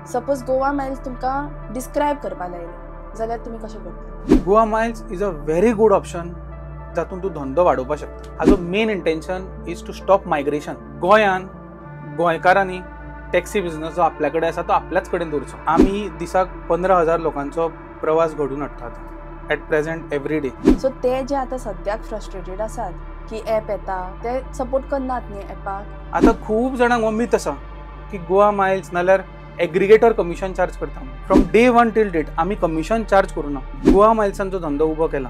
Suppose Goa Miles तुमकां describe करपा लायलें जाल्यार तुमी कशें करतले? Goa Miles is a very good option जातून तूं धंदो वाडोवपाक शकता. हाजो main intention is to stop migration. गोंयान गोंयकारांनी टॅक्सी बिजनस जो आपल्या कडेन आसा तो आपल्याच कडेन दवरचो. आमी दिसाक 15,000 लोकांचो प्रवास घडून हाडटात at present every day. So ते जे आतां सद्याक फ्रस्ट्रेटेड आसात की एप येता ते सपोर्ट करनात न्ही एपाक. आतां खूब जाणांक उमेद आसा की गोवा मायल्स नाल्यार एग्रिगेटर कमिशन चार्ज करता. From day one till date आमी कमिशन चार्ज करूना. गोवा मायल्सान जो धंदो उबो केला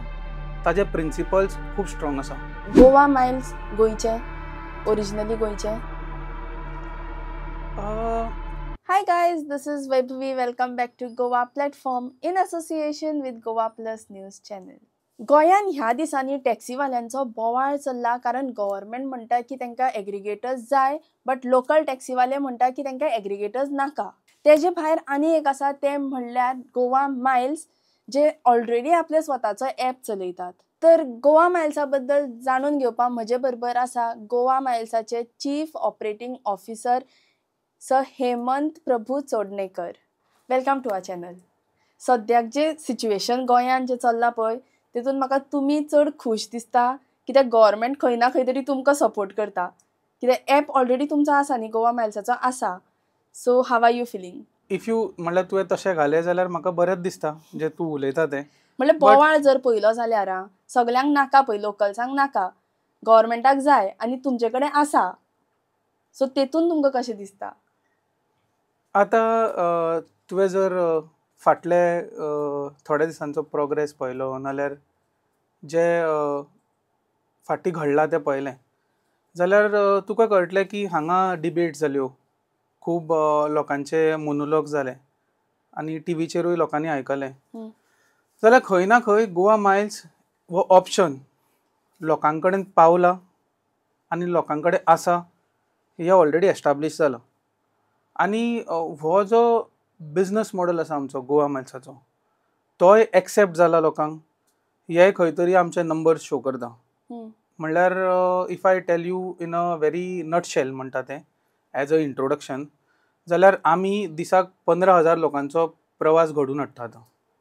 ताजे प्रिंसिपल्स खूब स्ट्रॉंग आसा. गोवा मायल्स गोंयचे, ओरिजिनली गोंयचे. Hi guys, this is Vaibhavi. Welcome back to Goa Platform in association with Goa Plus News Channel. गोंयान ह्या दिसांनी टॅक्सीवाल्यांचो बोवाळ चल्ला, कारण गव्हर्मेंट म्हणटा की तांकां एग्रिगेटर्स जाय, बट लोकल टॅक्सीवाले म्हणटा की तांकां एग्रिगेटर्स नाका. तेजे भायर आनी एक आसा तें म्हणल्यार गोवा मायल्स, जे ऑलरेडी आपले स्वताचो एप चलयतात. तर गोवा मायल्सा बद्दल जाणून घेवपाक म्हजे बरोबर आसा Goa मायल्साचे chief operating officer sir Hemant Prabhu Chodnekar. Welcome to our channel. सद्याक जे सिच्युएशन गोंयांत जें चल्लां पळय तितून म्हाका तुमी चड खूश दिसता, कित्याक गव्हर्मेंट खंय ना खंय तरी तुमकां सपोर्ट करता, कित्याक एप ऑलरेडी तुमचो आसा न्ही, गोवा मायल्साचो आसा. So how are you feeling? If you म्हणल्यार तुवें तशें घालें जाल्यार म्हाका बरेंच दिसता जे तूं उलयता तें. म्हणल्यार बोवाळ जर पयलो जाल्यार सगल्यांक नाका पळय, लोकल्सांक नाका, गव्हर्मेंटाक जाय आनी तुमचे कडेन आसा. सो तेतून तुमकां कशें दिसता? आतां तुवें जर फाटले थोड्या दिसांचो प्रोग्रेस पळयलो नाल्यार जे फाटीं घडलां तें पळयलें जाल्यार तुका कळटलें की हांगा डिबेट जाल्यो, खूब लोकांचे मोनोलॉग जाले आनी टिवीचेरूय लोकांनी आयकलें. जाल्यार खंय ना खंय गोवा मायल्स हो ऑप्शन लोकां कडेन पावला आनी लोकां कडेन आसा, हें ऑलरेडी एस्टाब्लीश जालां. आनी हो जो बिजनस मॉडल आसा आमचो गोवा मायल्साचो तोय एक्सेप्ट जाला लोकांक, हे खंय तरी आमचे नंबर्स शो करता. म्हणल्यार if I tell you in a very nutshell म्हणटा तें एज अ इंट्रोडक्शन, जाल्यार आमी दिसाक 15,000 लोकांचो प्रवास घडून हाडटात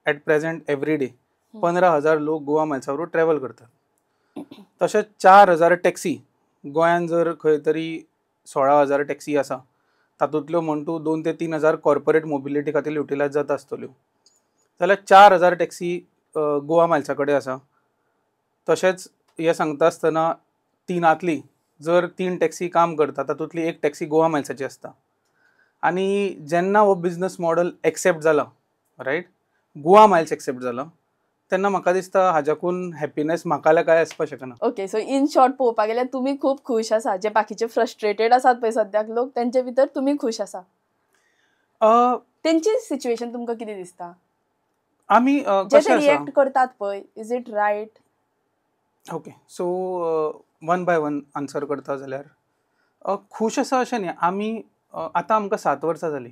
एट प्रेझेंट एवरी डे. 15,000 लोक गोवा मायल्सा बरोबर ट्रॅवल करतात. तशेंच 4,000 टॅक्सी गोंयांत जर खंय तरी 16,000 टॅक्सी आसा तातूंतल्यो म्हण तूं 2 ते 3,000 कॉर्पोरेट मोबिलिटी खातीर युटिलायज जाता आसतल्यो, जाल्यार 4,000 टॅक्सी गोवा मायल्सा कडेन आसा. तशेंच हें सांगता आसतना 3 जर 3 टॅक्सी काम करता तातूंतली 1 टॅक्सी गोवा मायल्साची आसता. आनी जेन्ना हो बिजनस मॉडल एक्सेप्ट जाला, रायट, गोवा मायल्स एक्सेप्ट जाला, तेन्ना म्हाका दिसता हाज्याकून हॅप्पीनेस म्हाका जाल्यार कांय आसपाक शकना. ओके, सो इन शॉर्ट पळोवपाक गेल्यार तुमी खूब खूश आसा. जे बाकीचे फ्रस्ट्रेटेड आसात पळय सद्याक लोक तेंचे भितर तुमी खूश आसा. तेंची सिच्युएशन तुमकां कितें दिसता? आमी जे ते रिएक्ट करतात पळय, is it right? Okay, so one by one answer करता जाल्यार खूश आसा अशें न्ही. आमी आतां आमकां 7 वर्सां जालीं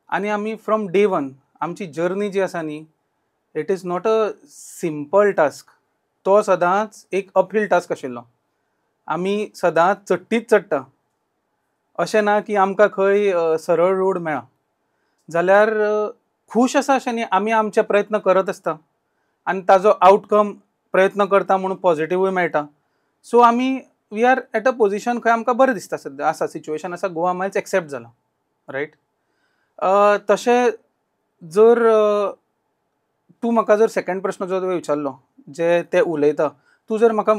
आनी आमी फ्रॉम डे वन आमची जर्नी जी आसा न्ही, it is not a simple task. तो सदांच एक अपहील टास्क आशिल्लो. आमी सदांच चडटीच चडटा, अशें ना की आमकां खंय सरळ रोड मेळा. जाल्यार खूश आसा अशें न्ही, आमी आमचे प्रयत्न करत आसता आनी ताजो आवटकम प्रयत्न करता म्हणून पॉझिटिव्हूय मेळटा. सो आमी we are at a position खंय आमकां बरें दिसता सद्या आसा सिच्युएशन आसा, गोवा मायल्स एक्सेप्ट जाला, रायट. तशें जर तूं म्हाका जर सेकंड प्रश्न जो तुवें विचारलो जे ते उलयता, तूं जर म्हाका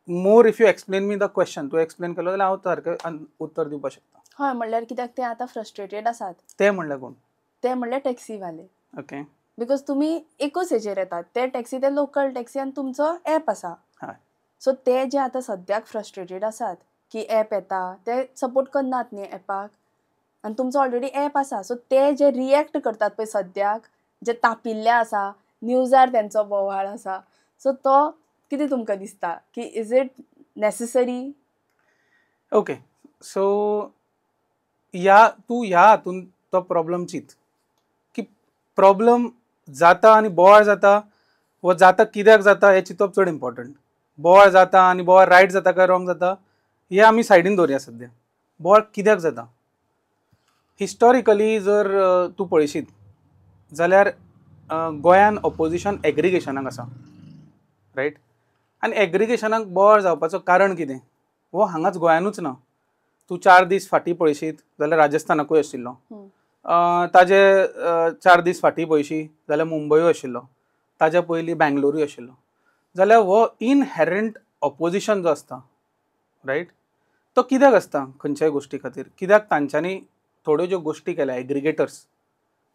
more if you explain me the question, तूं एक्सप्लेन केलो जाल्यार हांव सारकें उत्तर दिवपाक शकता. हय, म्हणल्यार कित्याक ते आतां फ्रस्ट्रेटेड आसात. ते म्हणल्यार कोण? ते म्हणल्यार टॅक्सीवाले. ओके, because तुमी एकूच हेजेर येतात, ते टॅक्सी ते लोकल टॅक्सी आनी तुमचो एप आसा. सो ते जे आतां सद्याक फ्रस्ट्रेटेड आसात की एप येता ते सपोर्ट करनात न्ही एपाक, आनी तुमचो ऑलरेडी एप आसा. सो ते जे रिएक्ट करतात पळय सद्याक, जे तापिल्ले आसा, न्यूजार तेंचो बोवाळ आसा, सो तो कितें तुमकां दिसता की is it necessary? Okay, so ह्या तूं ह्या हातून तो प्रॉब्लम चिंत की प्रॉब्लम जाता आनी बोवाळ जाता, वो जाता कित्याक जाता हें चिंतप चड इम्पॉर्टंट. बोवाळ जाता आनी बोवाळ रायट जाता काय रॉंग जाता हे आमी सायडीन दवरया सद्या. बोवाळ कित्याक जाता हिस्टॉरिकली जर तूं पळयशीत जाल्यार गोंयान ऑपोजिशन एग्रिगेशनाक आसा, रायट. आनी एग्रिगेशनाक बोवाळ जावपाचो कारण कितें, हो हांगाच गोंयानूच ना. तूं 4 दीस फाटीं पळयशीत जाल्यार राजस्थानाकूय आशिल्लो, ताजे 4 दीस फाटीं पळयशी जाल्यार मुंबयूय आशिल्लो, ताज्या पयलीं बँगलोरूय आशिल्लो. जाल्यार हो इनहेरंट ऑपोजिशन जो आसता, रायट, तो कित्याक आसता खंयच्याय गोश्टी खातीर, कित्याक तांच्यांनी थोड्यो ज्यो गोश्टी केल्या एग्रिगेटर्स,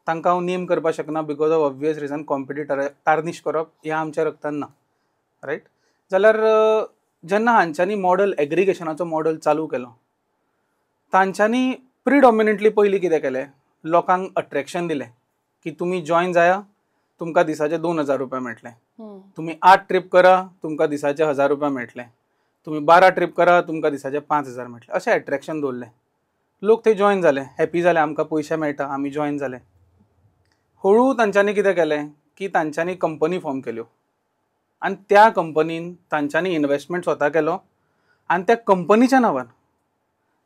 तांकां हांव नेम करपाक शकना because of obvious reason, competitor tarnish करप हें आमच्या रक्तान ना, रायट. जाल्यार जेन्ना हांच्यांनी मॉडल एग्रिगेशनाचो मॉडल चालू केलो, तांच्यांनी प्रिडॉमिनंटली पयलीं कितें केलें, लोकांक अट्रॅक्शन दिलें की तुमी जॉयन जाया, तुमकां दिसाचे 2000 रुपया मेळटले, तुमी 8 ट्रीप करा तुमकां दिसाचे 1000 रुपया मेळटले, तुमी 12 ट्रीप करा तुमकां दिसाचे 5000 मेळटले, अशें एट्रॅक्शन दवरलें. लोक थंय जॉयन जाले, हॅपी जाले, आमकां पयशे मेळटा, आमी जॉयन जाले. हळू तांच्यांनी कितें केलें की तांच्यांनी कंपनी फॉर्म केल्यो आनी त्या कंपनीन तांच्यांनी इनवेस्टमेंट स्वता केलो आनी त्या कंपनीच्या नांवान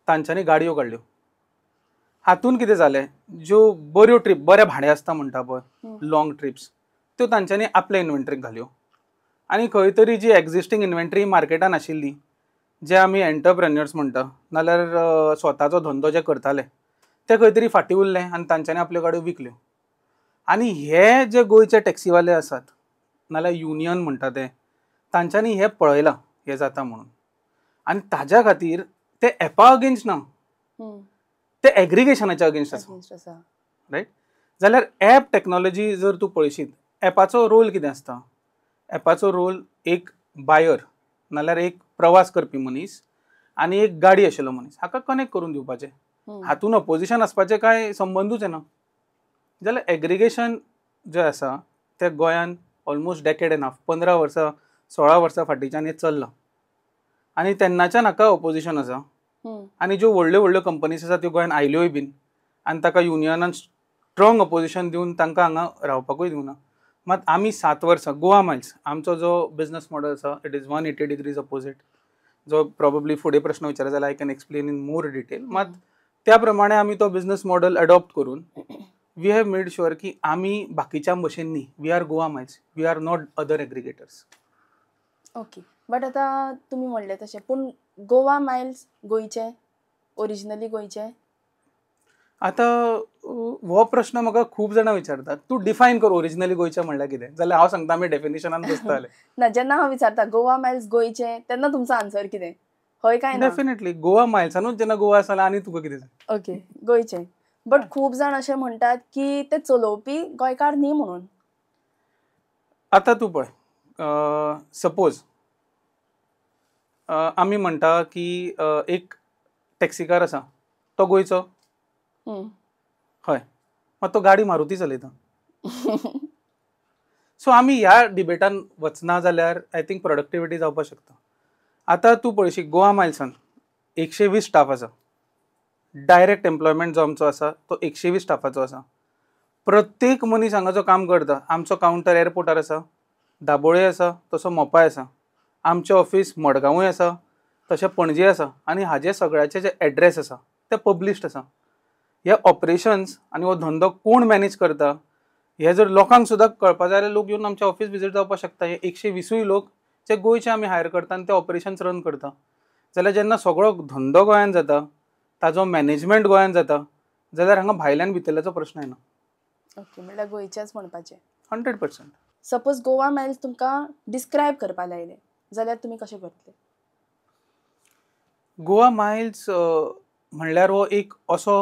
तांच्यांनी गाडयो काडल्यो. हातून कितें जालें, ज्यो बऱ्यो ट्रीप, बरें भाडें आसता म्हणटा पळय, लॉंग ट्रिप्स, त्यो तांच्यांनी आपल्या इन्व्हेंटरीक घाल्यो आनी खंय तरी जी एग्जिस्टींग इन्व्हेंटरी मार्केटान आशिल्ली, जे आमी एंटरप्रेन्युअर्स म्हणटा नाल्यार स्वताचो धंदो जे करताले, ते खंय तरी फाटीं उरले आनी तांच्यांनी आपल्यो गाडयो विकल्यो. आनी हे जे गोंयचे टॅक्सीवाले आसात नाल्यार युनियन म्हणटा ते, तांच्यांनी हें पळयलां हें जाता म्हणून, आनी ताज्या खातीर ते एपा अगेन्स्ट ना, ते एग्रिगेशनाच्या अगेन्स्ट आसा, रायट. जाल्यार एप टॅक्नोलॉजी जर तूं पळयशीत, एपाचो रोल कितें आसता, एपाचो रोल एक बायर नाल्यार एक प्रवास करपी मनीस आनी एक गाडी आशिल्लो मनीस हाका कनेक्ट करून दिवपाचें, हातून अपोजिशन आसपाचें कांय संबंदूच येना. जाल्यार एग्रिगेशन जें आसा तें गोंयान ऑलमोस्ट डेकेड एंड हाफ, 15 वर्सां 16 वर्सां फाटीच्यान हें चल्लां आनी तेन्नाच्यान हाका ऑपोजिशन आसा. आनी ज्यो व्हडल्यो व्हडल्यो कंपनीज आसा त्यो गोंयान आयल्योय बीन आनी ताका युनियनान स्ट्रॉंग अपोजिशन दिवन तांकां हांगा रावपाकूय दिवना. मात आमी 7 वर्सां गोवा मायल्स आमचो जो बिजनस मॉडल आसा, it is 180 degrees opposite, जो प्रॉबेबली फुडें प्रश्न विचारता जाल्यार I can explain in more detail. मात त्या प्रमाणे आमी तो बिजनस मॉडल एडॉप्ट करून we have made sure की आमी बाकीच्या भशेन न्ही, we are Goa Miles, we are not other aggregators. Okay, but आतां तुमी म्हणलें तशें, पूण गोवा मायल्स गोंयचे, ओरिजिनली गोंयचे? आतां हो प्रश्न म्हाका खूब जाणां विचारतात, तूं डिफायन कर ओरिजिनली गोंयचें म्हणल्यार कितें, जाल्यार हांव सांगता आमी डेफिनेशनान बसताले ना. जेन्ना हांव विचारता गोवा मायल्स गोंयचे तेन्ना तुमचो आन्सर कितें, हय काय ना? डेफिनेटली गोवा मायल्सानूच जेन्ना गोवा आसा आनी तुका कितें जाय. ओके, गोंयचे. बट खूब जाण अशें म्हणटात की ते चलोवपी गोंयकार न्ही म्हणून. आतां तूं पळय, सपोज आमी म्हणटा की एक टॅक्सीकार आसा तो गोंयचो, हय, मात तो गाडी मारुती चलयता. सो आमी ह्या डिबेटान वचना जाल्यार I think productivity जावपाक शकता. आतां तूं पळयशी गोवा मायल्सान 120 स्टाफ आसा, डायरेक्ट एम्प्लॉयमेंट जो आमचो आसा तो 120 स्टाफाचो आसा. प्रत्येक मनीस हांगा जो काम करता, आमचो कावंटर एअरपोर्टार आसा, दाबोळे आसा, तसो मोपाय आसा, आमचें ऑफीस मडगांवूय आसा, तशें पणजे आसा, आनी हाजे सगळ्याचे जे एड्रेस आसा ते पब्लिश्ड आसा. हे ऑपरेशन्स आनी हो धंदो कोण मॅनेज करता हे जर लोकांक सुद्दां कळपा जाय जाल्यार लोक येवन आमच्या ऑफीस विजीट जावपाक शकता. हे 120 लोक जे गोंयचे आमी हायर करता आनी ते ऑपरेशन्स रन करता. जाल्यार जेन्ना सगळो धंदो गोंयान जाता, ताजो मॅनेजमेंट गोंयान जाता, जाल्यार हांगा भायल्यान भितरल्याचो प्रश्न येना. ओके, म्हणल्यार गोंयचेच म्हणपाचें. 100%. सपोज गोवा मायल्स तुमकां डिस्क्रायब करपा लायलें जाल्यार तुमी कशें करतले? गोवा मायल्स म्हणल्यार हो एक असो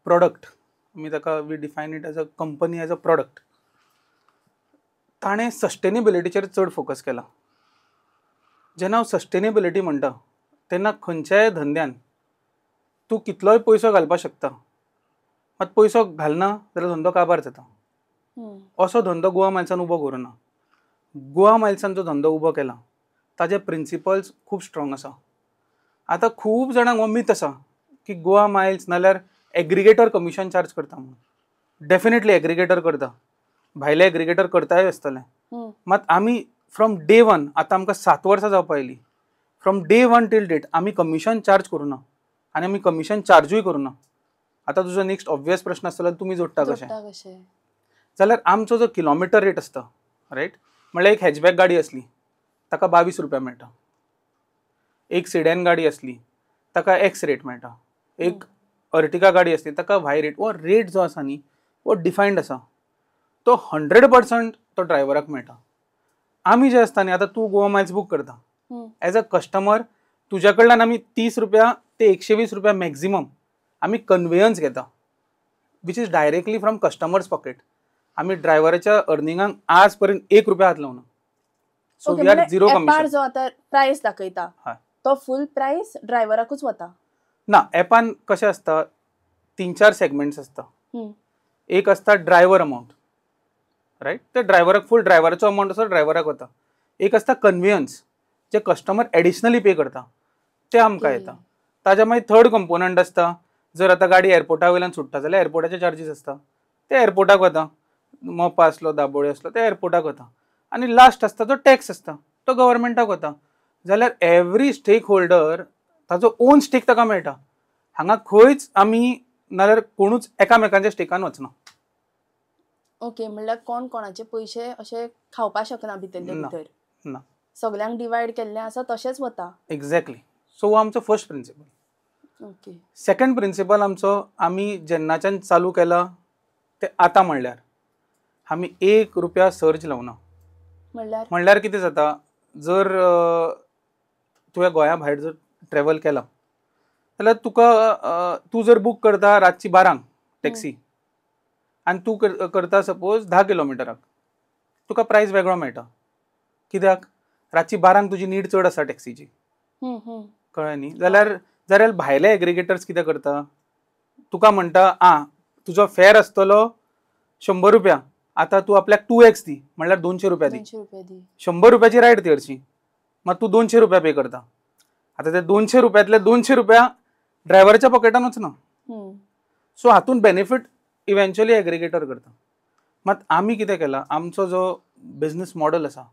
प्रोडक्ट, आमी ताका we define it as a company as a product. ताणें सस्टेनेबिलिटीचेर चड फोकस केला. जेन्ना हांव सस्टेनेबिलिटी म्हणटा तेन्ना खंयच्याय धंद्यान तूं कितलोय पयसो घालपाक शकता, मात पयसो घालना जाल्यार धंदो काबार जाता. असो धंदो गोवा मायल्सान उबो करूं ना. गोवा मायल्सान जो धंदो उबो केला ताजे प्रिंसिपल्स खूब स्ट्रॉंग आसा. आतां खूब जाणांक हो मीत आसा की गोवा मायल्स नाल्यार एग्रिगेटर कमिशन चार्ज करता म्हणून. डेफिनेटली एग्रिगेटर करता, भायले एग्रिगेटर करताय आसतले, मात आमी फ्रॉम डे वन, आतां आमकां 7 वर्सां जावपा आयली, from day one till date आमी कमिशन चार्ज करूं ना आनी आमी कमिशन चार्जूय करूं ना. आतां तुजो नेक्स्ट ऑब्वियस प्रश्न आसतलो, तुमी जोडटा कशें? जाल्यार आमचो जो किलोमिटर रेट आसता, रायट, म्हणल्यार एक हॅचबॅक गाडी आसली ताका 22 रुपया मेळटा, एक सिडॅन गाडी आसली ताका एक्स रेट मेळटा, एक अर्टिगा गाडी आसली ताका वाय रेट. हो रेट जो आसा न्ही हो डिफायन्ड आसा, तो 100% तो ड्रायव्हराक मेळटा. आमी जे आसता न्ही, आतां तूं गोवा मायल्स बूक करता एज अ कस्टमर, तुज्या कडल्यान आमी 30 रुपया ते 120 रुपया मॅक्झिमम आमी कन्वेयन्स घेता, which is directly from customer's pocket. आमी ड्रायव्हराच्या अर्निंगाक आज पर्यंत 1 रुपया हात लावना. So we are zero commission. जो आतां प्रायस दाखयता तो फूल प्रायस ड्रायव्हराकूच वता ना. एपान कशें आसता, 3-4 सेगमेंट्स आसता. एक आसता ड्रायव्हर अमावंट, रायट, ते ड्रायव्हराक फूल ड्रायव्हराचो अमावंट आसा ड्रायव्हराक वता. एक आसता कन्वेयन्स, जे कस्टमर एडिशनली पे करता ते आमकां येता. ताज्या मागीर थर्ड कंपोनंट आसता, जर आतां गाडी एअरपोर्टा वयल्यान सुट्टा जाल्यार एअरपोर्टाचे चार्जीस आसता ते एअरपोर्टाक वता, मोपा आसलो दाबोळे आसलो ते एअरपोर्टाक वता. आनी लास्ट आसता तो टॅक्स आसता तो गव्हर्मेंटाक वता. जाल्यार एवरी स्टेक होल्डर ताजो ओन स्टेक ताका मेळटा. हांगा खंयच आमी नाल्यार कोणूच एकामेकांच्या स्टेकान वचना. ओके, म्हणल्यार कोण कोणाचे पयशे अशे खावपाक शकना भितरले भितर, ना, सगळ्यांक डिवायड केल्लें आसा तशेंच वता. एक्झॅक्टली. सो हो आमचो first principle. Okay. Second principle आमचो, आमी जेन्नाच्यान चालू केला ते आतां म्हणल्यार आमी 1 रुपया सर्ज लावना. म्हणल्यार कितें जाता, जर तुवें गोंया भायर जर ट्रॅवल केला जाल्यार तुका तूं जर बूक करता रातची 12 टॅक्सी आनी तूं करता सपोज 10 किलोमिटराक, तुका प्रायस वेगळो मेळटा. कित्याक रातची 12 तुजी नीड चड आसा टॅक्सीची, कळ्ळें न्ही. जाल्यार जाल्यार भायले एग्रिगेटर्स कितें करता, तुका म्हणटा आं तुजो फेर आसतलो 100 रुपया, आतां तूं आपल्याक 2x दी, म्हणल्यार 200 रुपया दी. 100 रुपयाची रायड ती हरशी, मात तूं 200 रुपया पे करता. आतां ते 200 रुपयांतले 200 रुपया ड्रायव्हराच्या पॉकेटान वचना. सो हातून बेनिफीट इव्हेंच्युअली एग्रिगेटर करता. मात आमी कितें केलां, आमचो जो बिजनस मॉडल आसा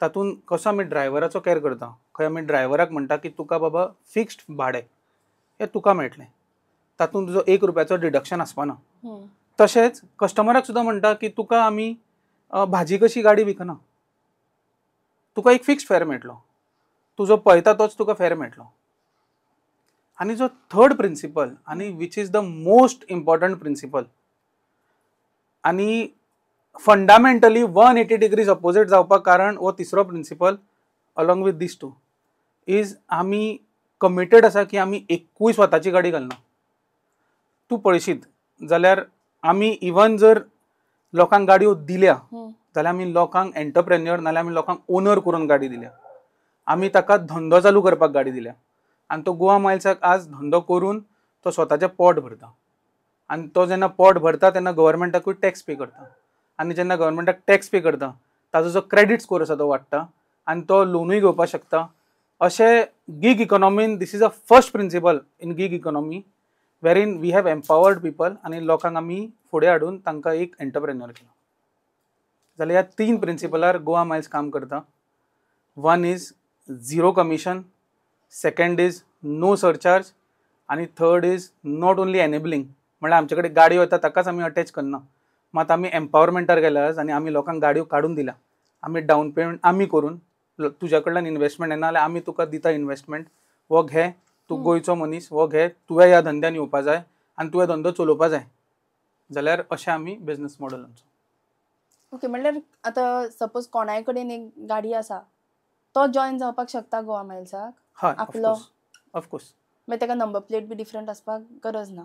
तातूंत कसो आमी ड्रायव्हराचो कॅर करता, खंय आमी ड्रायव्हराक म्हणटा की तुका बाबा फिक्स्ड भाडें हें तुका मेळटलें, तातूंत तुजो 1 रुपयाचो डिडक्शन आसपाना. तशेंच कस्टमराक सुद्दां म्हणटा की तुका आमी भाजी कशी गाडी विकना, तुका एक फिक्स्ड फेर मेळटलो, तुजो पळयता तोच तुका फेर मेळटलो. आनी जो थर्ड प्रिंसिपल, आनी which is the most important principle, आनी फंडामेंटली 180 डिग्रीज अपोजीट जावपाक कारण हो तिसरो principle along with these two is, आमी कमिटेड आसा की आमी एकूय स्वताची गाडी घालना. तूं पळयशीत जाल्यार आमी इवन जर लोकांक गाडयो दिल्या जाल्यार आमी लोकांक एंटरप्रेन्युअर नाल्यार आमी लोकांक ओनर करून गाडी दिल्या, आमी ताका धंदो चालू करपाक गाडी दिल्या. आनी तो गोवा मायल्साक आज धंदो करून तो स्वताचें पोट भरता. आनी तो जेन्ना पोट भरता तेन्ना गव्हर्मेंटाकूय टॅक्स पे करता, आनी जेन्ना गव्हर्मेंटाक टॅक्स पे करता ताजो जो क्रेडीट स्कोर आसा तो वाडटा आनी तो लोनूय घेवपाक शकता. अशें gig इकॉनॉमीन this is a first principle in gig economy wherein we have empowered people, आनी लोकांक आमी फुडें हाडून तांकां एक एंटरप्रेन्युअर केला. जाल्यार ह्या 3 प्रिंसिपलार गोवा मायल्स काम करता. 1 is zero commission, second is no surcharge, आनी third is not only enabling. म्हणल्यार आमचे कडेन गाडयो येता ताकाच आमी अटॅच करना, मात आमी एम्पावरमेंटार गेल्या आनी आमी लोकांक गाडयो काडून दिल्या. आमी डावन पेमेंट आमी करून, तुज्या कडल्यान इन्वेस्टमेंट येना जाल्यार आमी तुका दिता इन्वेस्टमेंट, हो घे, तूं गोंयचो मनीस, हो घे, तुवें ह्या धंद्यान येवपा जाय आनी तुवें धंदो चलोवपा जाय. जाल्यार अशें आमी बिजनस मॉडल आमचो. ओके, म्हणल्यार आतां सपोज कोणाय कडेन एक गाडी आसा तो जॉयन जावपाक शकता गोवा मायल्साक? हय, आपलो ऑफकोर्स. मागीर ताका नंबर प्लेट बी डिफरंट आसपाक गरज ना.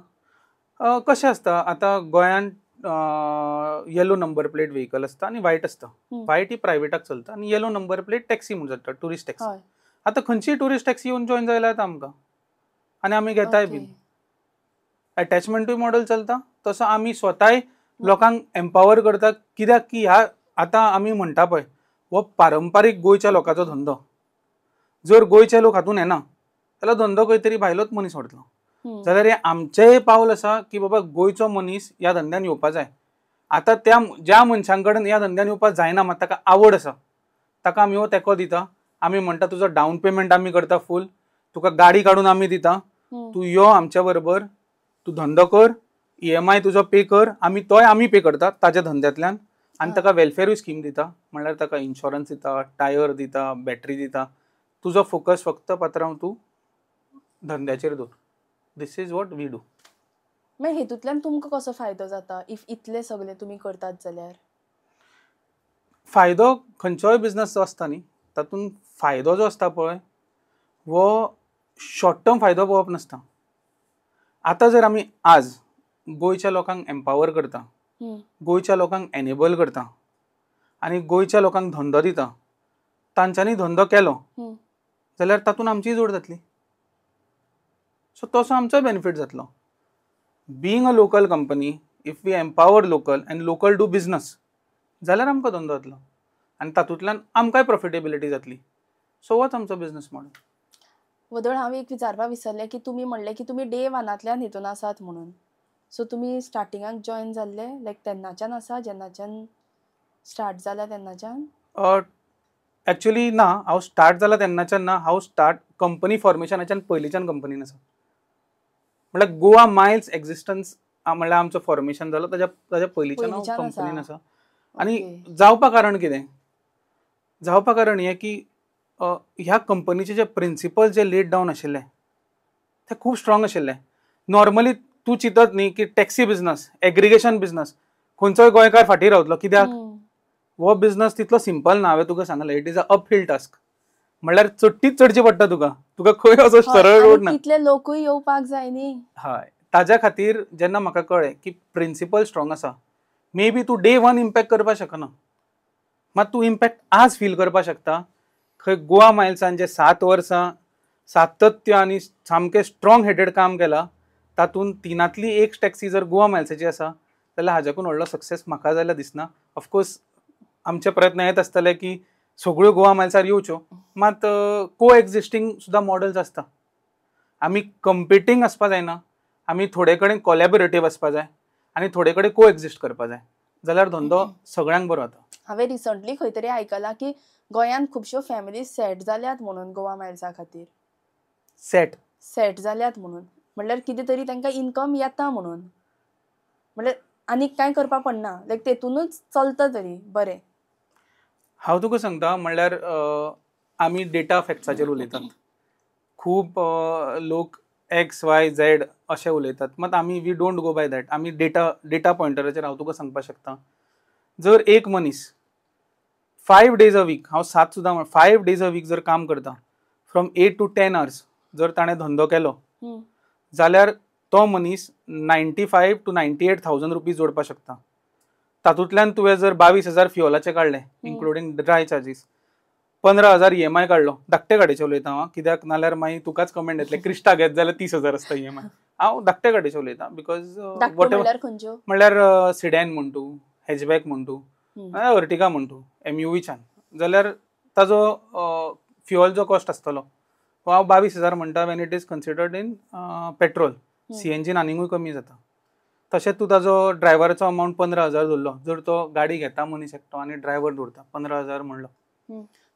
कशें आसता आतां गोंयांत येलो नंबर प्लेट व्हेकल आसता आनी व्हायट आसता. व्हायट ही प्रायवेटाक चलता आनी येलो नंबर प्लेट टॅक्सी म्हूण जाता, ट्युरिस्ट टॅक्सी. आतां खंयचीय ट्युरिस्ट टॅक्सी येवन जॉयन जायल्यार जाता आमकां, आनी आमी घेताय बीन. एटॅचमेंटूय मॉडल चलता तसो आमी स्वताय लोकांक एम्पावर करता. कित्याक की ह्या आतां आमी म्हणटा पळय हो पारंपारीक गोंयच्या लोकांचो धंदो, जर गोंयचे लोक हातून येना जाल्यार धंदो खंय तरी भायलोच मनीस व्हरतलो. जाल्यार हें आमचेंय पावल आसा की बाबा गोंयचो मनीस ह्या धंद्यान येवपा जाय. आतां त्या ज्या मनशां कडेन ह्या धंद्यान येवपाक जायना मात ताका आवड आसा ताका आमी हो तेंको दिता. आमी म्हणटा तुजो डावन पेमेंट आमी करता फूल, तुका गाडी काडून आमी दिता, तूं यो आमच्या बरोबर, तूं धंदो कर, ईएमआय तुजो पे कर, आमी तोय आमी पे करतात ताज्या धंद्यांतल्यान. आनी ताका वेलफेरूय स्कीम दिता, म्हणल्यार ताका इन्शुरन्स दिता, टायर दिता, बॅटरी दिता. तुजो फोकस फक्त पात्रांव तूं धंद्याचेर दवर. This is what we do. मागीर हेतूंतल्यान तुमकां कसो फायदो जाता if इतले सगळे तुमी करतात जाल्यार? फायदो खंयचोय बिजनस जो आसता न्ही, तातूंत फायदो जो आसता पळय हो शॉर्ट टर्म फायदो पळोवप नासता. आतां जर आमी आज गोंयच्या लोकांक एम्पावर करता, गोंयच्या लोकांक एनेबल करता आनी गोंयच्या लोकांक धंदो दिता, तांच्यांनी धंदो केलो जाल्यार तातूंत आमचीय जोड जातली. सो तसो आमचोय बेनिफीट जातलो. Being a local company, if we empower local and local do business जाल्यार आमकां धंदो जातलो आनी तातूंतल्यान आमकांय प्रॉफिटेबिलिटी जातली. सो होच आमचो बिजनस मॉडल. वदळ हांव एक विचारपाक विसरलें की तुमी म्हणलें की तुमी डे वनांतल्यान हितून आसात म्हणून. सो तुमी स्टार्टिंगाक जॉयन जाल्ले लायक तेन्नाच्यान आसा, जेन्नाच्यान स्टार्ट जाला तेन्नाच्यान? एक्चुअली ना, हांव स्टार्ट जाला तेन्नाच्यान ना. हांव स्टार्ट कंपनी फॉर्मेशनाच्यान पयलींच्यान कंपनीन आसा. म्हळ्यार गोवा मायल्स एक्झिस्टन्स म्हळ्यार आमचो फॉर्मेशन जालो ताज्या ताज्या पयलींच्यान हांव कंपनीन आसा. आनी जावपा कारण कितें, जावपा कारण हें की ह्या कंपनीचे जे प्रिंसिपल जे लेड डावन आशिल्ले ते खूब स्ट्रॉंग आशिल्ले. नॉर्मली तूं चिंतत न्ही की टॅक्सी बिजनस, एग्रिगेशन बिजनस खंयचोय गोंयकार फाटीं रावतलो, कित्याक हो बिजनस तितलो सिंपल ना. हांवें तुका सांगलें, it is a uphill task. म्हणल्यार चडटीच चडची पडटा तुका, तुका खंय असो सरळ रोड ना, तितले लोकूय येवपाक जाय न्ही. हय, ताज्या खातीर जेन्ना म्हाका कळ्ळें की प्रिंसिपल स्ट्रॉंग आसा, मे बी तूं डे वन इम्पॅक्ट करपाक शकना, मात तूं इम्पॅक्ट आज फील करपाक शकता. खंय गोवा मायल्सान जे 7 वर्सां सातत्य आनी सामकें स्ट्रॉंग हेडेड काम केलां, तातूंत 3तांतली 1 टॅक्सी जर गोवा मायल्साची आसा जाल्यार हाज्याकून व्हडलो सक्सेस म्हाका जाल्यार दिसना. ऑफकोर्स आमचे प्रयत्न येत आसतले की सगळ्यो गोवा मायल्सार येवच्यो, मात को एक्झिस्टींग सुद्दां मॉडल्स आसता. आमी कंपिटींग आसपा जायना, आमी थोडे कडेन कोलॅबोरेटीव आसपा जाय आनी थोडे कडेन को एक्झिस्ट करपा जाय, जाल्यार धंदो सगळ्यांक बरो जाता. हांवें रिसंटली खंय तरी आयकलां की गोंयांत खुबश्यो फॅमिली सेट जाल्यात म्हणून गोवा मायल्सा खातीर. सेट जाल्यात म्हणून म्हणल्यार कितें तरी तांकां इन्कम येता म्हणून, म्हणल्यार आनीक कांय करपाक पडना, लायक तेतूनच चलता तरी बरें. हांव तुका सांगता, म्हणल्यार आमी डेटा फॅक्ट्साचेर उलयतात, खूब लोक एक्स वाय झेड अशें उलयतात, मात आमी we don't go by that. आमी डेटा पॉयंटराचेर हांव तुका सांगपाक शकता. जर एक मनीस 5 डेज अ वीक, हांव 7 सुद्दां 5 डेज अ वीक जर काम करता, फ्रॉम 8 to 10 hours जर ताणें धंदो केलो जाल्यार तो मनीस 95 to 98,000 rupees जोडपाक शकता. तातूंतल्यान तुवें जर 22,000 फ्युअलाचे काडले इन्क्लुडींग ड्राय चार्जीस, 15,000 ईएमआय काडलो, धाकटे गाडयेचे उलयता हांव, कित्याक नाल्यार मागीर तुकाच कमेंट येतले क्रिस्टा घेत जाल्यार 30,000 आसता ईएमआय. हांव धाकटे गाडयेचे उलयता because म्हणल्यार सिडॅन म्हण तूं, हॅचबॅक म्हण तूं, अर्टिगा म्हण तूं, एमयुवीच्यान जाल्यार ताजो फ्युअल जो कॉस्ट आसतलो हांव 22,000 म्हणटा when it is considered in petrol. सीएनजीन आनीकूय कमी जाता. तशेंच तूं ताजो ड्रायव्हराचो अमावंट 15,000 धरलो, जर तो गाडी घेता मनीस एकटो आनी ड्रायव्हर दवरता 15,000 म्हणलो,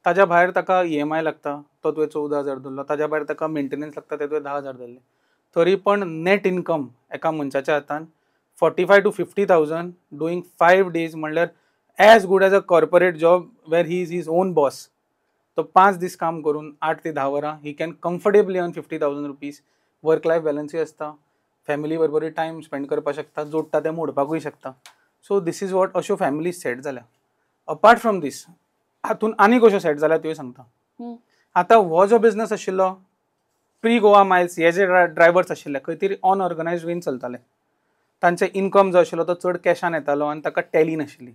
ताज्या भायर ताका ईएमआय लागता तो तुवें 14,000 धरलो, ताज्या भायर ताका मेंटेनन्स लागता ते तुवें 10,000 धरले, तरी पण नेट इनकम एका मनशाच्या हातान 45 to 50,000 doing 5 days, म्हणल्यार as good as a corporate job where he is his own boss. तो 5 दीस काम करून 8 ते 10 वरां he can comfortably earn 50,000 rupees. Work life बॅलन्सूय आसता, फॅमिली बरोबरूय टायम स्पेंड करपाक शकता, जोडटा ते मोडपाकूय शकता. सो this is what अश्यो फॅमिलीज सेट जाल्या. अपार्ट फ्रॉम दीस हातून आनीक अश्यो सेट जाल्या त्यो सांगता. आतां हो जो बिजनस आशिल्लो प्री गोवा मायल्स, हे जे ड्रायव्हर्स आशिल्ले खंय तरी अनऑर्गनायज वेन चलताले, तांचे इनकम जो आशिल्लो तो चड कॅशान येतालो आनी ताका टॅली नाशिल्ली.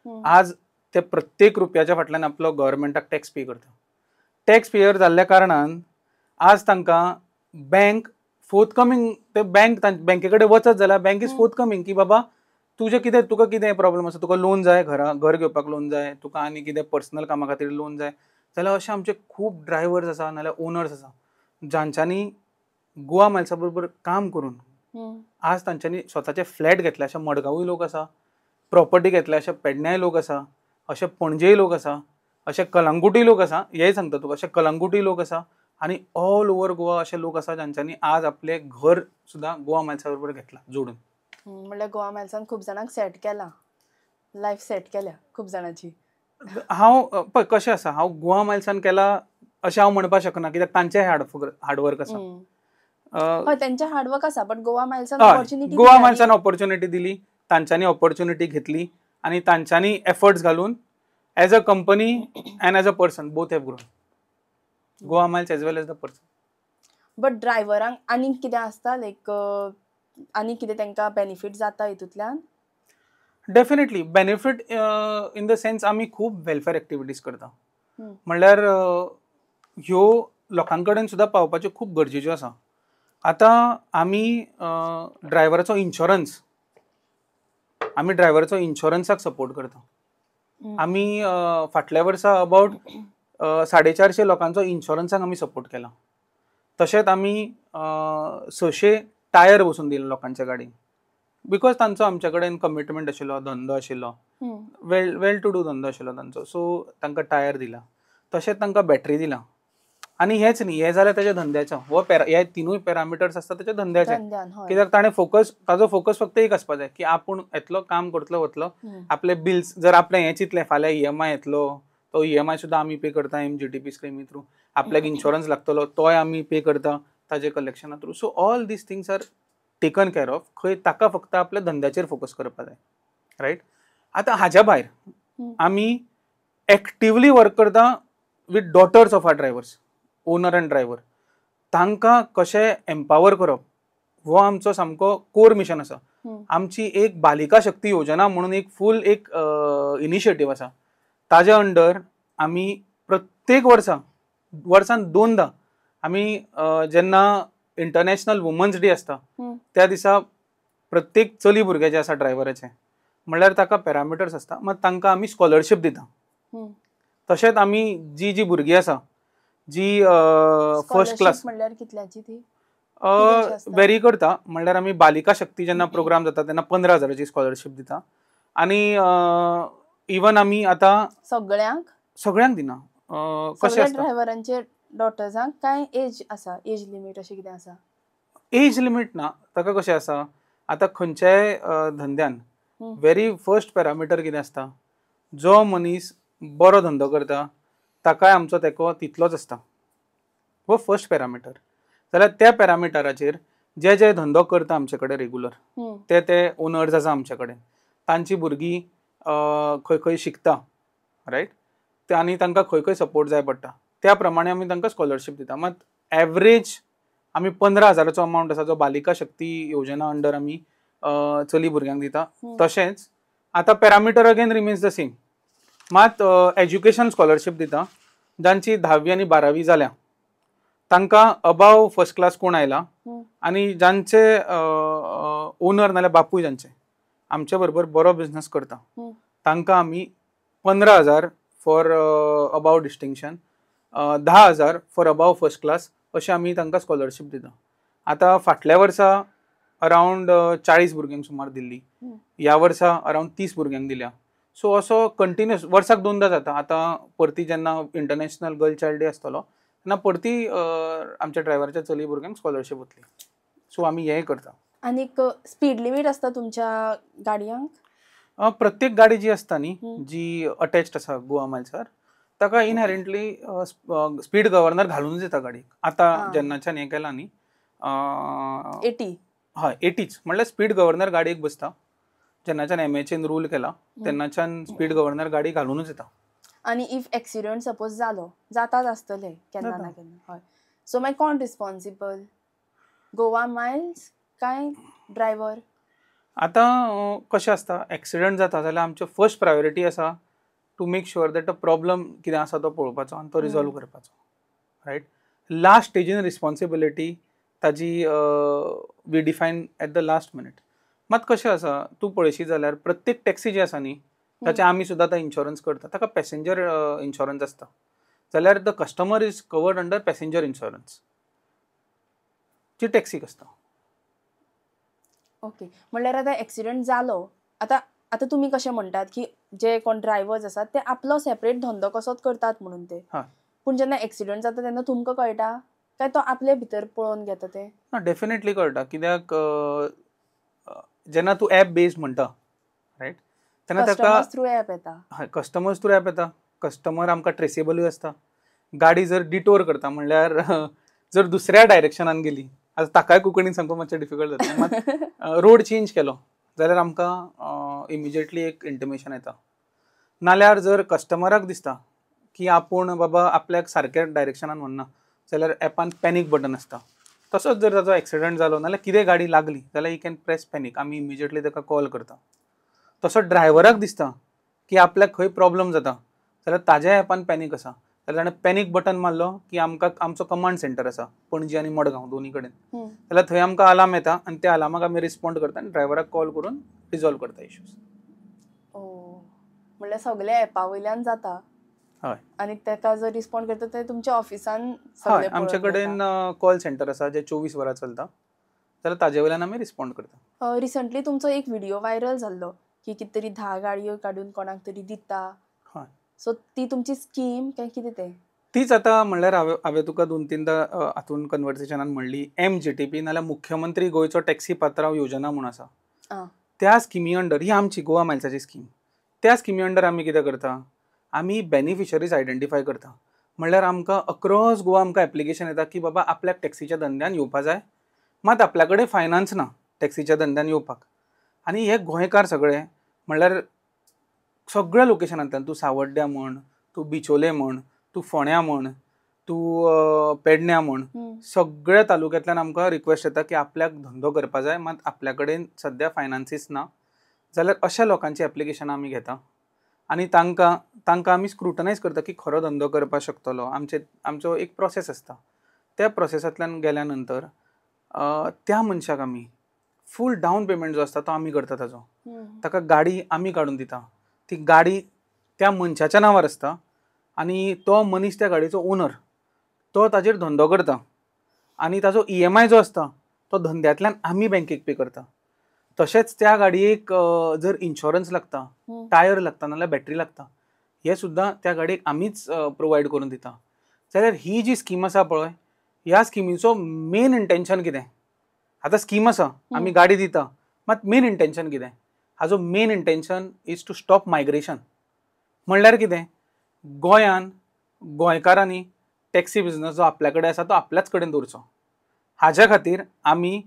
आज ते प्रत्येक रुपयाच्या फाटल्यान आपलो गव्हर्मेंटाक टॅक्स पे करता. टॅक्स पेयर जाल्ल्या कारणान आज तांकां बँक फोर्थकमींग, ते बँक बँके कडेन वचत जाल्यार बँक is फोर्थकमींग की बाबा तुजें कितें, तुका कितें प्रॉब्लम आसा, तुका लोन जाय, घर घेवपाक लोन जाय, तुका आनी कितें पर्सनल कामा खातीर लोन जाय जाल्यार अशे आमचे खूब ड्रायव्हर्स आसा नाल्यार ओनर्स आसा जांच्यांनी गोवा मायल्सा बरोबर काम करून आज तांच्यांनी स्वताचे फ्लॅट घेतले. अशे मडगांवूय लोक आसा, प्रॉपर्टी घेतल्या, अशे पेडण्याय लोक आसा, अशे पणजेय लोक आसा, अशे कलंगूटय लोक आसा, हेय सांगता तुका, अशे कलंगूटय लोक आसा, आनी ऑल ओवर गोवा अशे लोक आसा जांच्यांनी आज आपलें घर सुद्दां गोवा मायल्सा बरोबर घेतलां जोडून. म्हणल्यार गोवा मायल्सान खूब जाणांक सेट केला, लायफ सेट केल्या खूब जाणांची. हांव पळय कशें आसा, हांव गोवा मायल्सान केला अशें हांव म्हणपाक शकना, कित्याक तांचें हार्डवर्क आसा. हय, तेंचें हार्डवर्क आसा, बट गोवा मायल्सान ऑपॉर्च्युनिटी, गोवा मायल्सान ऑपॉर्च्युनिटी दिली, तांच्यांनी ऑपॉर्च्युनिटी घेतली आनी तांच्यांनी एफर्ट्स घालून as a company and as a person both have grown, Goa Miles as well as the person. But ड्रायव्हरांक आनीक कितें आसता, लायक आनीक कितें तांकां बेनिफीट जाता हितूंतल्यान? Definitely benefit in the sense आमी खूब वेलफेर एक्टिविटीज करता, म्हणल्यार ह्यो लोकां कडेन सुद्दां पावपाच्यो खूब गरजेच्यो आसा. आतां आमी ड्रायव्हराचो इन्शुरन्स, आमी ड्रायव्हराचो इन्शुरन्साक सपोर्ट करता. आमी फाटल्या वर्सा अबावट 450 लोकांचो इन्शुरन्साक आमी सपोर्ट केला. तशेंच आमी 600 टायर बसून दिले लोकांच्या गाडयेक, because तांचो आमचे कडेन कमिटमेंट आशिल्लो, धंदो आशिल्लो, वेल टू do धंदो आशिल्लो तांचो, सो तांकां टायर दिला, तशेंच तांकां बॅटरी दिला. आनी हेच न्ही, हें जालें तेज्या धंद्याचो, हो पॅरा, हे तिनूय पॅरामिटर्स आसता तेच्या धंद्याचे, कित्याक ताणें फोकस, ताजो फोकस फक्त एक आसपा जाय की आपूण येतलो, काम करतलो, वतलो, आपले बिल्स जर आपलें हें चिंतलें फाल्यां EMI येतलो, तो EMI सुद्दां आमी पे करता MGTP स्किमी थ्रू, आपल्याक इन्शुरन्स लागतलो तोय आमी पे करता ताजे कलेक्शना through. So all these things are taken care of. खंय ताका फक्त आपल्या धंद्याचेर फोकस करपा जाय, रायट. आतां हाज्या भायर आमी एक्टिवली वर्क करता with daughters of our drivers, owner and driver. तांकां कशें एम्पावर करप हो आमचो सामको कोर मिशन आसा. आमची एक बालिका शक्ती योजना म्हणून एक फूल एक इनिशिएटीव आसा, ताज्या अंडर आमी प्रत्येक वर्सा, वर्सान 2दा आमी जेन्ना इंटरनॅशनल वुमन्स डे आसता त्या दिसा प्रत्येक चली भुरगें जें आसा ड्रायव्हराचें, म्हणल्यार ताका पॅरामिटर्स आसता, मात तांकां आमी स्कॉलरशीप दिता. तशेंच आमी जी जी भुरगीं आसा जी फर्स्ट क्लास म्हणल्यार कितल्याची ती वेरी करता, म्हणल्यार आमी बालिका शक्ती जेन्ना प्रोग्राम जाता तेन्ना 15,000ची स्कॉलरशीप दिता. आनी इवन आमी आतां सगळ्यांक सगळ्यांक दिना, कशें आसता ड्रायव्हरांचे डॉटर्सांक काय एज आसा, एज लिमीट अशें कितें आसा? एज लिमीट ना, ताका कशें आसा आतां खंयच्याय धंद्यान वेरी फर्स्ट पॅरामिटर कितें आसता, जो मनीस बरो धंदो करता ताकाय आमचो तेंको तितलोच आसता, हो फर्स्ट पॅरामिटर. जाल्यार त्या पॅरामिटराचेर जे जे धंदो करता आमचे कडेन रेगुलर ते ते ओनर्स आसा आमचे कडेन, तांची भुरगीं खंय खंय शिकता, रायट, आनी तांकां खंय खंय सपोर्ट जाय पडटा त्या प्रमाणे आमी तांकां स्कॉलरशीप दिता. मात एवरेज आमी 15,000चो अमावंट आसा जो बालिका शक्ती योजना अंडर आमी चली भुरग्यांक दिता. तशेंच आतां parameter again remains the same, मात एज्युकेशन स्कॉलरशीप दिता जांची 10वी आनी 12वी जाल्या तांकां अबाव फर्स्ट क्लास कोण आयला, आनी जांचे ओनर नाल्यार बापूय जांचे आमचे बरोबर बरो बिजनस करता तांकां आमी 15,000 for above distinction, 10,000 for above first class अशें आमी तांकां स्कॉलरशीप दिता. आतां फाटल्या वर्सा अरावंड 40 भुरग्यांक सुमार दिल्ली, ह्या वर्सा अरावंड 30 भुरग्यांक दिल्या. सो असो कंटिन्युअस वर्साक 2दा जाता. आतां परती जेन्ना इंटरनॅशनल गर्ल चायल्ड डे आसतलो तेन्ना परती आमच्या ड्रायव्हराच्या चली भुरग्यांक स्कॉलरशीप वतली. सो आमी हेंय करता. आनीक स्पीड लिमीट आसता तुमच्या गाडयांक? प्रत्येक गाडी जी आसता न्ही जी अटॅच्ड आसा गोवा मायल्सार ताका इनहेरंटली स्पीड गव्हर्नर घालूनच येता गाडयेक. आतां जेन्नाच्यान हें केलां न्ही 80, हय 80च म्हणल्यार स्पीड गव्हर्नर गाडयेक बसता. जेन्नाच्यान MHN rule केला तेन्नाच्यान स्पीड गव्हर्नर गाडी घालूनच येता. आनी if accident suppose जालो, जाताच आसतले केन्ना ना केन्ना, हय, सो मागीर कोण रिस्पॉन्सिबल, गोवा मायल्स काय ड्रायव्हर? आतां कशें आसता, एक्सिडंट जाता जाल्यार आमच्यो फर्स्ट प्रायोरिटी आसा to make sure that the problem कितें आसा तो पळोवपाचो आनी तो रिजॉल्व करपाचो, रायट. लास्ट स्टेजीन रिस्पॉन्सिबिलिटी ताजी we define at the last minute. मात कशें आसा, तूं पळयशी जाल्यार प्रत्येक टॅक्सी जी आसा न्ही ताचें आमी सुद्दां आतां इन्शुरन्स करता, ताका पॅसेंजर इन्शुरन्स आसता, जाल्यार the customer is covered under passenger insurance जी टॅक्सीक आसता. ओके, म्हणल्यार आतां एक्सिडंट जालो, आतां आतां तुमी कशें म्हणटात की जे कोण ड्रायव्हर्स आसात ते आपलो सेपरेट धंदो कसोच करतात म्हणून ते, पूण जेन्ना एक्सिडंट जाता तेन्ना तुमकां कळटा काय तो आपले भितर पळोवन घेता ते? ना, डेफिनेटली कळटा. कित्याक जेन्ना तूं एप बेस्ड म्हणटा, रायट, तेन्ना ताका थ्रू एप येता. हय, कस्टमर्स थ्रू एप येता. कस्टमर आमकां ट्रेसेबलूय आसता. गाडी जर डिटोर करता म्हणल्यार जर दुसऱ्या डायरेक्शनान गेली, आतां ताकाय कोंकणीन सांगपाक मातशें डिफिकल्ट जातलें, मात रोड चेंज केलो जाल्यार आमकां इमिजिएटली एक इंटिमेशन येता. नाल्यार जर कस्टमराक दिसता की आपूण बाबा आपल्याक सारक्या डायरेक्शनान व्हरना जाल्यार एपान पॅनीक बटन आसता. तसोच जर ताचो एक्सिडंट जालो नाल्यार कितें गाडी लागली जाल्यार he can press panic, आमी इमिजिएटली ताका कॉल करता. तसो ड्रायव्हराक दिसता की आपल्याक खंय प्रॉब्लम जाता जाल्यार ताज्या एपान पॅनीक आसा, जाल्यार ताणें पॅनीक बटन मारलो की आमकां आमचो कमांड सेंटर आसा पणजी आनी मडगांव दोनी कडेन, जाल्यार थंय आमकां अलार्म येता आनी त्या अलार्माक आमी रिस्पोंड करता आनी ड्रायव्हराक कॉल करून रिजॉल्व करता इश्यूज. म्हणल्यार सगळे एपा वयल्यान जाता. हय, आनी ताका जर रिस्पोंड करता ते तुमच्या ऑफिसान? हय, आमचे कडेन कॉल सेंटर आसा जे 24 वरां चलता, जाल्यार ताजे वयल्यान आमी रिस्पोंड करता. रिसंटली तुमचो एक व्हिडिओ व्हायरल जाल्लो की कितें तरी 10 गाडयो काडून कोणाक तरी दिता. हय, सो ती तुमची स्कीम काय कितें तें? तीच आतां म्हणल्यार हांवें तुका 2-3दा हातून कन्वर्सेशनान म्हणली, MGTP नाल्यार मुख्यमंत्री गोंयचो टॅक्सी पात्रांव योजना म्हूण आसा. त्या स्किमी अंडर, ही आमची गोवा मायल्साची स्कीम, त्या स्किमी अंडर आमी कितें करता, आमी बेनिफिशरीज आयडेंटिफाय करता. म्हणल्यार आमकां अक्रॉस गोवा आमकां एप्लिकेशन येता की बाबा आपल्याक टॅक्सीच्या धंद्यान येवपा जाय, मात आपल्या कडेन फायनान्स ना टॅक्सीच्या धंद्यान येवपाक. आनी हे गोंयकार सगळे म्हणल्यार सगळ्या लोकेशनांतल्यान, तूं सावड्ड्या म्हण, तूं बिचोले म्हण, तूं फोण्या म्हण, तूं पेडण्या म्हण, सगळ्या तालुक्यांतल्यान आमकां रिक्वेस्ट येता की आपल्याक धंदो करपा जाय, मात आपल्या कडेन सद्या फायनान्सीस ना. जाल्यार अशा लोकांची एप्लिकेशनां आमी घेता आनी तांकां आमी स्क्रुटनायज करता की खरो धंदो करपाक शकतलो. आमचो एक प्रोसेस आसता, त्या प्रोसेसांतल्यान गेल्या नंतर त्या मनशाक आमी फूल डावन पेमेंट जो आसता तो आमी करता ताजो. ताका गाडी आमी काडून दिता, ती गाडी त्या मनशाच्या नांवार आसता आनी तो मनीस त्या गाडयेचो ओनर, तो ताजेर धंदो करता आनी ताजो EMI जो आसता तो धंद्यांतल्यान आमी बँकेक पे करता. तशेंच त्या गाडयेक जर इन्शुरन्स लागता, टायर लागता, नाल्यार बॅटरी लागता, हे सुद्दां त्या गाडयेक आमीच प्रोवायड करून दिता. जाल्यार ही जी स्कीम आसा पळय, ह्या स्किमीचो मेन इंटेन्शन कितें? आतां स्कीम आसा, आमी गाडी दिता, मात मेन इंटेन्शन कितें? हाजो main intention is to stop migration. म्हणल्यार कितें, गोंयान गोंयकारांनी टॅक्सी बिजनस जो आपल्या कडेन आसा तो आपल्याच कडेन दवरचो. हाज्या खातीर आमी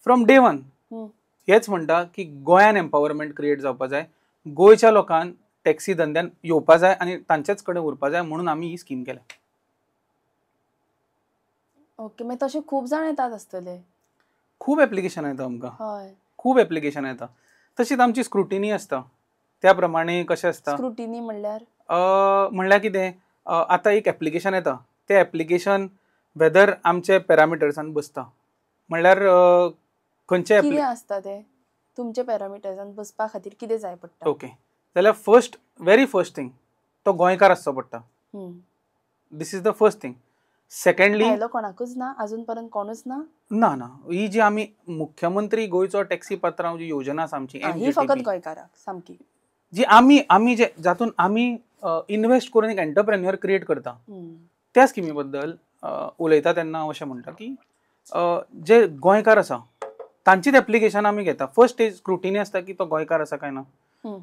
फ्रॉम डे वन हेच म्हणटा की गोंयान एम्पावरमेंट क्रिएट जावपा जाय, गोंयच्या लोकांक टॅक्सी धंद्यान येवपा जाय आनी तांचेच कडेन उरपा जाय, म्हणून आमी ही स्कीम केल्या. ओके, मागीर तशें खूब जाण येतात आसतले? खूब एप्लिकेशन येता आमकां, खूब एप्लिकेशन येता. तशीच आमची स्क्रुटिनी आसता, त्या प्रमाणे कशें आसता. स्क्रुटिनी म्हणल्यार? म्हणल्यार कितें, आतां एक एप्लिकेशन येता, तें एप्लिकेशन वेदर आमचे पॅरामिटर्सान बसता, म्हणल्यार खंयचे कितें आसता तें तुमचे पॅरामिटर्सान बसपा खातीर कितें जाय पडटा? ओके, जाल्यार फर्स्ट, व्हेरी फर्स्ट थिंग, तो गोंयकार आसचो पडटा. This is the first thing. Secondly, कोणाकूच ना अजून पर्यंत, कोणूच ना? ना ना, ही जी आमी मुख्यमंत्री गोंयचो टॅक्सी पात्रांव जी योजना आसा आमची, ही फकत गोंयकाराक सामकी, जी आमी आमी जे जातून आमी इन्वेस्ट करून एक एंटरप्रेन्युअर क्रिएट करता, त्या स्किमी बद्दल उलयता तेन्ना हांव अशें म्हणटा की जे गोंयकार आसा तांचीच एप्लिकेशन आमी घेता. फर्स्ट is scrutiny आसता की तो गोंयकार आसा काय ना.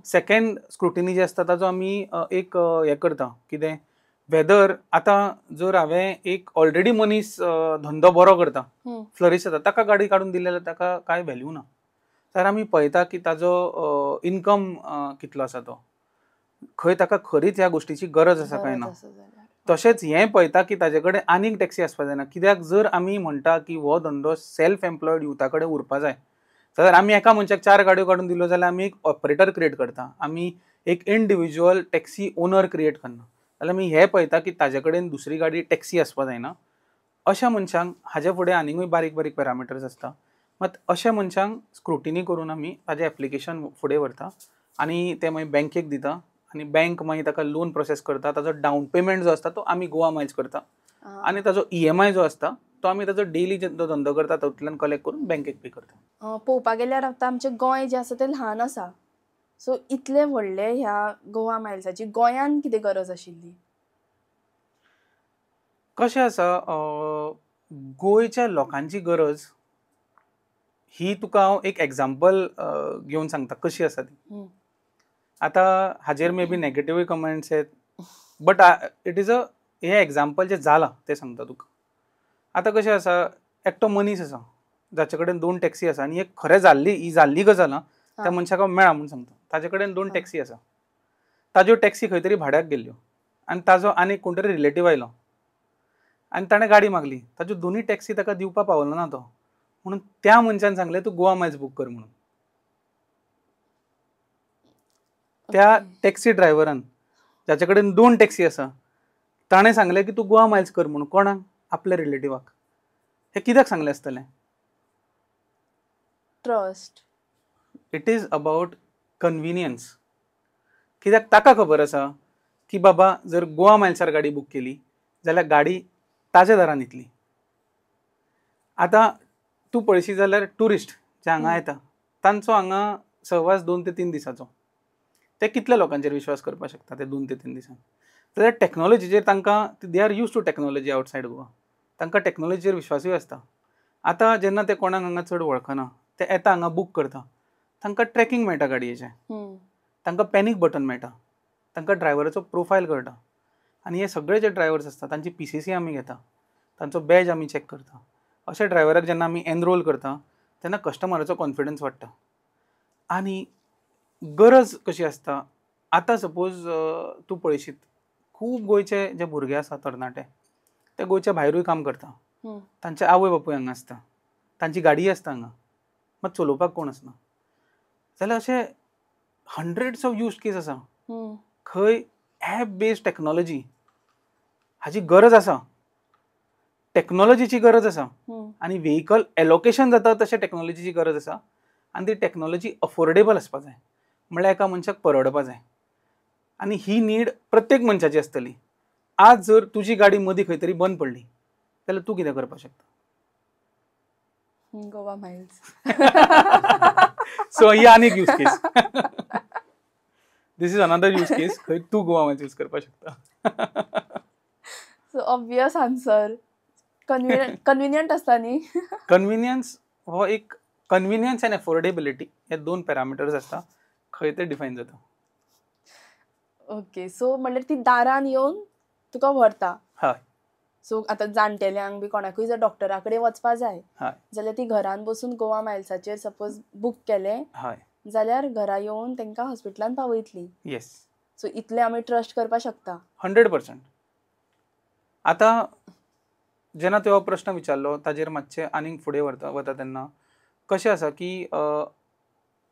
सेकंड स्क्रुटिनी जी आसता ताजो आमी एक हें करता कितें, वेदर आतां जर हांवें एक ऑलरेडी मनीस धंदो बरो करता, फ्लरीश जाता, ताका गाडी काडून दिली जाल्यार ताका कांय व्हॅल्यू ना. तर आमी पळयता की ताजो इनकम कितलो आसा, तो खंय ताका खरीच ह्या गोश्टीची गरज आसा काय ना. तशेंच हें पळयता की ताजे कडेन आनीक टॅक्सी आसपा जायना, कित्याक जर आमी म्हणटा की हो धंदो सेल्फ एम्प्लॉयड युथा कडेन उरपा जाय, जाल्यार आमी एका मनशाक 4 गाडयो काडून दिल्यो जाल्यार आमी एक ऑपरेटर क्रिएट करता, आमी एक इंडिविज्युअल टॅक्सी ओनर क्रिएट करना. जाल्यार आमी हें पळयता की ताजे कडेन दुसरी गाडी टॅक्सी आसपा जायना. अशा मनशांक हाजे फुडें आनीकूय बारीक बारीक पॅरामिटर्स आसता, मात अशा मनशांक स्क्रुटिनी करून आमी ताजें एप्लिकेशन फुडें व्हरता आनी तें मागीर बँकेक दिता आनी बँक मागीर ताका लोन प्रोसेस करता. ताजो डावन पेमेंट जो आसता तो आमी गोवा मायल्स करता आनी ताजो EMI जो आसता तो आमी ताजो डेली जो धंदो करता तातूंतल्यान कलेक्ट करून बँकेक पे करता. पळोवपाक गेल्यार आतां आमचें गोंय जें आसा तें ल्हान आसा, सो इतले व्हडले ह्या गोवा मायल्साची गोंयान कितें गरज आशिल्ली? कशें आसा, गोंयच्या लोकांची गरज ही तुका हांव एक एग्जाम्पल घेवन सांगता कशी आसा ती. आतां हाजेर मे बी नेगेटिव्ह कमेंट्स येत, but it is a hey example जें जालां तें सांगता तुका. आतां कशें आसा, एकटो मनीस आसा जाचे कडेन 2 टॅक्सी आसा, आनी एक खरें जाल्ली ही जाल्ली गजाल त्या मनशाक हांव मेळा म्हूण सांगता. ताजे कडेन 2 टॅक्सी आसा, ताज्यो टॅक्सी खंय तरी भाड्याक गेल्ल्यो आनी ताजो आनीक कोण तरी रिलेटीव आयलो आनी ताणें गाडी मागली. ताज्यो दोनूय टॅक्सी ताका दिवपा पावलो ना तो, म्हणून त्या मनशान सांगलें तूं गोवा मायल्स बूक कर म्हणून. त्या टॅक्सी ड्रायव्हरान जाचे कडेन 2 टॅक्सी आसा ताणें सांगलें की तूं गोवा मायल्स कर म्हणून. कोणाक? आपल्या रिलेटिवाक. हें कित्याक सांगलें आसतलें? Trust. It is about convenience. कित्याक ताका खबर आसा की बाबा जर गोवा मायल्सार गाडी बूक केली जाल्यार गाडी ताज्या दारान येतली. आतां तूं पळयशी जाल्यार ट्युरिस्ट जे हांगा येता तांचो हांगा सहवास 2 ते 3 दिसाचो. ते कितल्या लोकांचेर विश्वास करपाक शकता ते 2 ते 3 दिसान? जाल्यार टॅक्नोलॉजीचेर तांकां, they are use to technology outside Goa, तांकां टॅक्नोलॉजीचेर विश्वासूय आसता. आतां जेन्ना ते कोणाक हांगा चड वळखना, ते येता हांगा बूक करता, तांकां ट्रॅकिंग मेळटा गाडयेचें, तांकां पॅनीक बटन मेळटा, तांकां ड्रायव्हराचो प्रोफायल कळटा. आनी हे सगळे जे ड्रायव्हर्स आसता तांची PCC आमी घेता, तांचो बॅज आमी चॅक करता. अशा ड्रायव्हराक जेन्ना आमी एनरोल करता तेन्ना कस्टमराचो कॉन्फिडन्स वाडटा. आनी गरज कशी आसता, आतां सपोज तूं पळयशीत खूब गोंयचे जे भुरगे आसा तरणाटे ते गोंयच्या भायरूय काम करता, तांचे आवय बापूय हांगा आसता, तांची गाडी आसता हांगा, मात चलोवपाक कोण आसना. जाल्यार अशे हंड्रेड्स ऑफ यूज केस आसा खंय एप बेस्ड टॅक्नोलॉजी हाजी गरज आसा, टॅक्नोलॉजीची गरज आसा, आनी व्हेकल एलोकेशन जाता तशें टॅक्नोलॉजीची गरज आसा. आनी ती टॅक्नोलॉजी अफोर्डेबल आसपा जाय, म्हणल्यार एका मनशाक परवडपा जाय. आनी ही नीड प्रत्येक मनशाची आसतली. आज जर तुजी गाडी मदीं खंय तरी बंद पडली जाल्यार तूं कितें करपाक शकता? गोवा मायल्स. सो ही आनीक use case. This is another use case खंय तूं गोवा मायल्स यूज करपाक शकता. सो ऑब्वियस आन्सर, कन्व्हिनियंट आसता न्ही. कन्व्हिनियन्स हो एक, कन्व्हिनियन्स आनी एफोर्डेबिलिटी हे 2 पॅरामिटर्स आसता खंय ते डिफायन जाता. ओके, सो म्हणल्यार ती दारान येवन तुका व्हरता. हय. सो आतां जाणटेल्यांक बी कोणाकूय जर डॉक्टरा कडेन वचपा जाय जाल्यार ती घरान बसून गोवा मायल्साचेर सपोज बूक केलें जाल्यार घरा येवन तांकां हॉस्पिटलान पावयतली. येस. सो इतलें आमी ट्रस्ट करपाक शकता. 100%. आतां जेन्ना तुवें हो प्रश्न विचारलो ताजेर मातशें आनीक फुडें वता तेन्ना कशें आसा की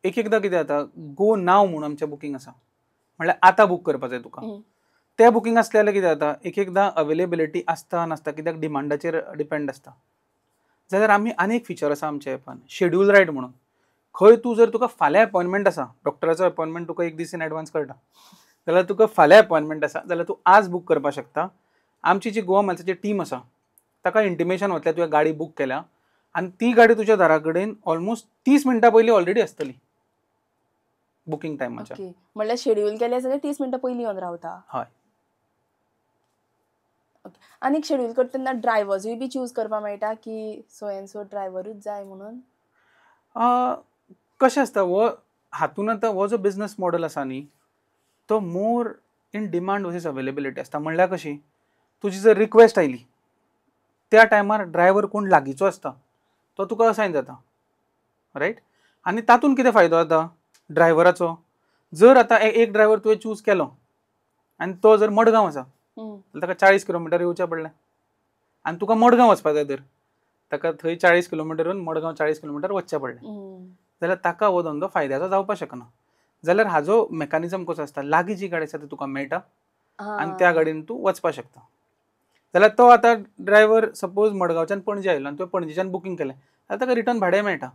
एक एकदां कितें जाता, गो नाव म्हूण आमचें बुकींग आसा, म्हणल्यार आतां बूक करपा जाय तुका. तें बुकींग आसलें जाल्यार कितें जाता, एक एकदां अवेलेबिलिटी आसता नासता, कित्याक डिमांडाचेर डिपेंड आसता. जाल्यार आमी आनी एक फिचर आसा आमच्या एपान, शेड्यूल रायड म्हणून. खंय तूं जर तुका फाल्यां अपॉयंटमेंट आसा, डॉक्टराचो अपॉयंटमेंट तुका एक दीस इन एडवान्स कळटा, जाल्यार तुका फाल्यां अपॉयंटमेंट आसा जाल्यार तूं आज बूक करपाक शकता. आमची जी गोवा मायल्साची टीम आसा ताका इंटिमेशन वतलें तुवें गाडी बूक केल्या आनी ती गाडी तुज्या दारा कडेन ऑलमोस्ट 30 मिनटां पयलीं ऑलरेडी आसतली बुकींग टायमाच्या. म्हणल्यार शेड्यूल केलें जाल्यार 30 मिनटां पयलीं येवन रावता. हय. आनीक शेड्यूल करता तेन्ना ड्रायव्हर्सूय बी चूज करपाक मेळटा की सो एन सो ड्रायव्हरूच जाय म्हणून? कशें आसता, हो हातून आतां हो जो बिजनस मॉडल आसा न्ही तो more in demand versus availability आसता. म्हणल्यार कशी, तुजी जर रिक्वेस्ट आयली त्या टायमार ड्रायव्हर कोण लागींचो आसता तो तुका असायन जाता, रायट. आनी तातूंत कितें फायदो जाता ड्रायव्हराचो, जर आतां एक ड्रायव्हर तुवें चूज केलो आनी तो जर मडगांव आसा जाल्यार ताका 40 किलोमिटर येवचें पडलें आनी तुका मडगांव वचपा जाय, तर ताका थंय 40 किलोमिटरून मडगांव 40 किलोमिटर वचचें पडलें जाल्यार ताका हो धंदो फायद्याचो जावपाक शकना. जाल्यार हाजो मेकॅनिजम कसो आसता, लागीं जी गाडी आसा ती तुका मेळटा आनी त्या गाडयेन तूं वचपाक शकता. जाल्यार तो आतां ड्रायव्हर सपोज मडगांवच्यान पणजे आयलो आनी तुवें पणजेच्यान बुकींग केलें जाल्यार ताका रिटर्न भाडें मेळटा.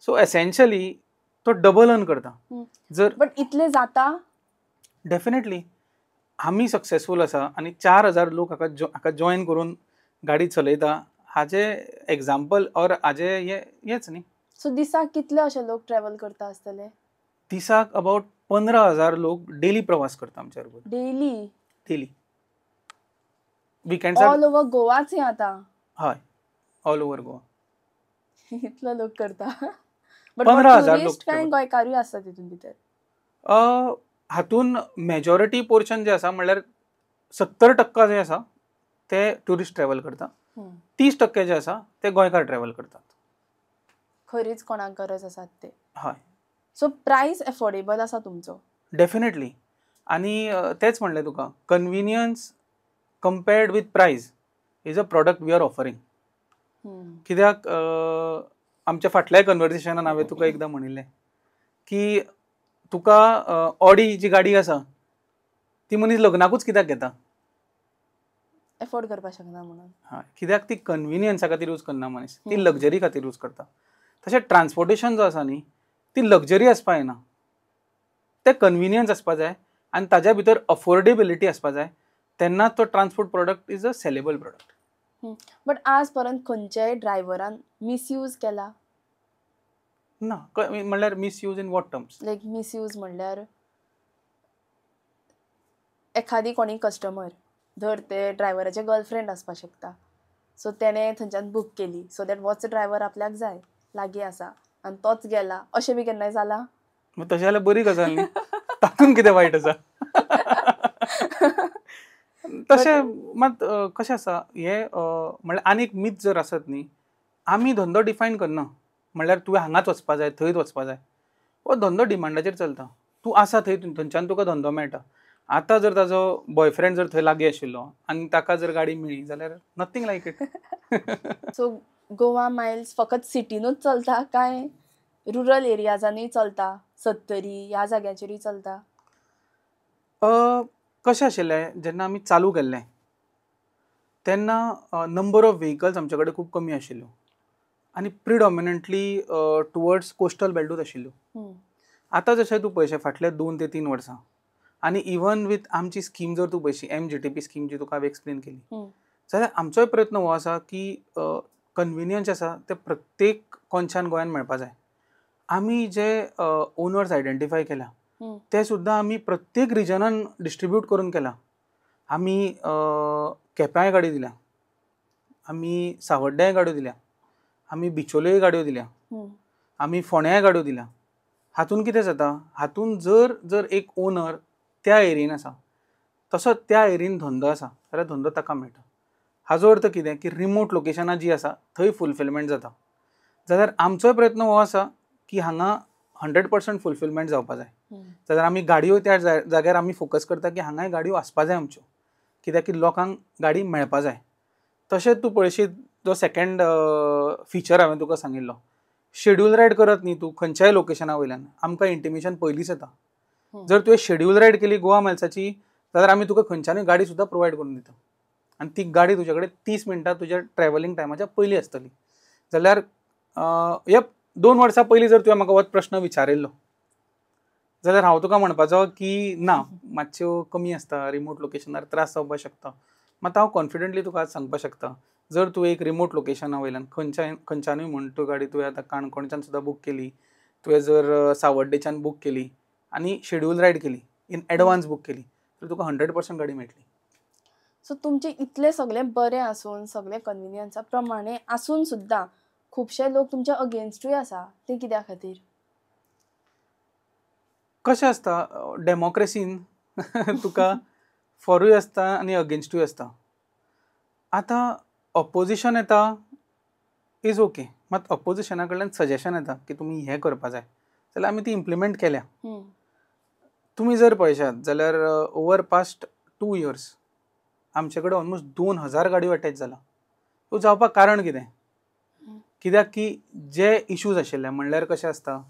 सो एसेंशियली तो डबल अर्न करता. जर बट इतलें जाता डेफिनेटली आमी सक्सेसफूल आसा आनी 4000 लोक हाका जॉयन करून गाडी चलयता, हाजे एग्जाम्पल ऑर हाजे हेच न्ही. सो दिसाक कितले अशे लोक ट्रॅव्हल करता आसतले? दिसाक अबाउट 15,000 लोक डेली प्रवास करता आमच्या बरोबर. डेली? डेली. विकेंड्सार ऑल ओवर गोवाच हें आतां. हय, ऑल ओवर गोवा. इतलो लोक करता. बट 15,000 लोक. ट्युरिस्ट काय गोंयकारूय आसता तितून भितर? हातून मेजॉरिटी पोर्शन जे आसा, म्हणल्यार 70% जे आसा ते ट्युरिस्ट ट्रॅवल करता, 30% जे आसा ते गोंयकार ट्रॅवल करतात. खरीच कोणाक गरज आसात ते. हय. सो प्रायस एफोर्डेबल आसा तुमचो? डेफिनेटली. आनी तेच म्हणलें तुका, convenience compared with price is a product we are offering. कित्याक आमच्या फाटल्या कन्वर्सेशनान हांवें तुका एकदां म्हणिल्लें की तुका ऑडी जी गाडी आसा ती मनीस लग्नाकूच कित्याक घेता? एफोर्ड करपाक शकना म्हणून. हय, कित्याक ती कन्विनियन्सा खातीर यूज करना मनीस, ती लक्झरी खातीर यूज करता. तशें ट्रान्सपोर्टेशन जो आसा न्ही, ती लक्झरी आसपा जायना, तें कन्विनियन्स आसपा जाय आनी ताज्या भितर अफोर्डेबिलिटी आसपा जाय, तेन्ना तो transport product is a sellable product. But आज पर्यंत खंयच्याय ड्रायव्हरान मिसयूज केला? ना, म्हणल्यार misuse in what terms? Like misuse म्हणल्यार एखादी कोणी कस्टमर, धर ते ड्रायव्हराचे गर्लफ्रेंड आसपाक शकता, सो तेणें थंयच्यान बूक केली सो that होच ड्रायव्हर आपल्याक जाय, लागीं आसा आनी तोच गेला, अशें बी केन्नाय जालां? तशें जाल्यार बरी गजाल न्ही, तातूंत कितें वायट आसा? तशें मात कशें आसा हें, म्हणल्यार आनी एक मीत जर आसत न्ही, आमी धंदो डिफायन करना, म्हणल्यार तुवें हांगाच वचपा जाय, थंयच वचपा जाय. हो धंदो डिमांडाचेर चलता. तूं आसा थंय, थंयच्यान तुका धंदो मेळटा. आतां जर ताजो बॉयफ्रेंड जर थंय लागीं आशिल्लो आनी ताका जर गाडी मेळ्ळी जाल्यार nothing like it. So Goa Miles फकत सिटीनूच चलता काय रुरल एरियाजांनी चलता, सत्तरी ह्या जाग्यांचेरूय चलता? कशें आशिल्लें, जेन्ना आमी चालू केल्लें तेन्ना नंबर ऑफ व्हेकल्स आमचे कडेन खूब कमी आशिल्ल्यो आनी प्रिडॉमिनंटली टुवर्ड्स कोस्टल बेल्टूच आशिल्ल्यो. आतां जशें तूं पळयशें फाटल्या 2 ते 3 वर्सां, आनी इवन वीथ आमची स्कीम जर तूं पळयशी, MGTP scheme जी तुका हांवें एक्सप्लेन केली, जाल्यार आमचोय प्रयत्न हो आसा की कन्विनियन्स आसा ते प्रत्येक कोनशान गोंयान मेळपा जाय. आमी जे ओनर्स आयडेंटिफाय केल्या ते सुद्दां आमी प्रत्येक रिजनान डिस्ट्रिब्यूट करून केला. आमी केप्यांय गाडयो दिल्या, आमी सावड्ड्याय गाडयो दिल्या, आमी बिचोलेय गाडयो दिल्या, आमी फोंड्याय गाडयो दिल्या. हातून कितें जाता, हातून जर जर एक ओनर त्या एरियेन आसा, तसो त्या एरियेन धंदो आसा जाल्यार धंदो ताका मेळटा. हाजो अर्थ कितें की रिमोट लोकेशनां जी आसा थंय फुलफिलमेंट जाता. जाल्यार आमचोय प्रयत्न हो आसा की हांगा 100% फुलफिलमेंट जावपा जाय. जाल्यार आमी गाडयो त्या जाग्यार आमी फोकस करता की हांगाय गाडयो आसपा जाय आमच्यो, कित्याक की लोकांक गाडी मेळपा जाय. तशेंच तूं पळयशीत जो सेकेंड फिचर हांवें तुका सांगिल्लो, शेड्यूल रायड करत न्ही तूं खंयच्याय लोकेशना वयल्यान, आमकां इंटिमेशन पयलींच येता. जर तुवें शेड्यूल रायड केली गोवा मायल्साची जाल्यार आमी तुका खंयच्यानूय गाडी सुद्दां प्रोवायड करून दिता आनी ती गाडी तुज्या कडेन 30 मिनटां तुज्या ट्रॅवलिंग टायमाच्या पयलीं आसतली. जाल्यार येप 2 वर्सां पयलीं जर तुवें म्हाका हो प्रश्न विचारिल्लो जाल्यार हांव तुका म्हणपाचो की ना, मातश्यो कमी आसता, रिमोट लोकेशनार त्रास जावपाक शकता. मात हांव कॉन्फिडंटली तुका आज सांगपाक शकता, जर तूं एक रिमोट लोकेशना वयल्यान खंयच्यानूय म्हण तूं गाडी तुवें आतां काणकोणच्यान सुद्दां बूक केली, तुवें जर सावड्डेच्यान बूक केली आनी शेड्यूल रायड केली, इन एडवान्स बूक केली, तर तुका 100% गाडी मेळटली. सो तुमचें इतलें सगळें बरें आसून, सगळें कन्विनियन्सा प्रमाणे आसून सुद्दां खुबशे लोक तुमच्या अगेन्स्टूय आसा, ते कित्या खातीर? कशें आसता डेमोक्रेसीन तुका फॉरूय आसता आनी अगेन्स्टूय आसता. आतां ऑपोजिशन येता is okay, मात ऑपोजिशना कडल्यान सजेशन येता की तुमी हें करपा जाय, जाल्यार आमी ती इम्प्लिमेंट केल्या. तुमी जर पळयशात जाल्यार ओवर पास्ट 2 इयर्स आमचे कडेन ऑलमोस्ट 2000 गाडयो अटॅच जाला. त्यो जावपाक कारण कितें? कित्याक की जे इशूज आशिल्ले, म्हणल्यार कशें आसता,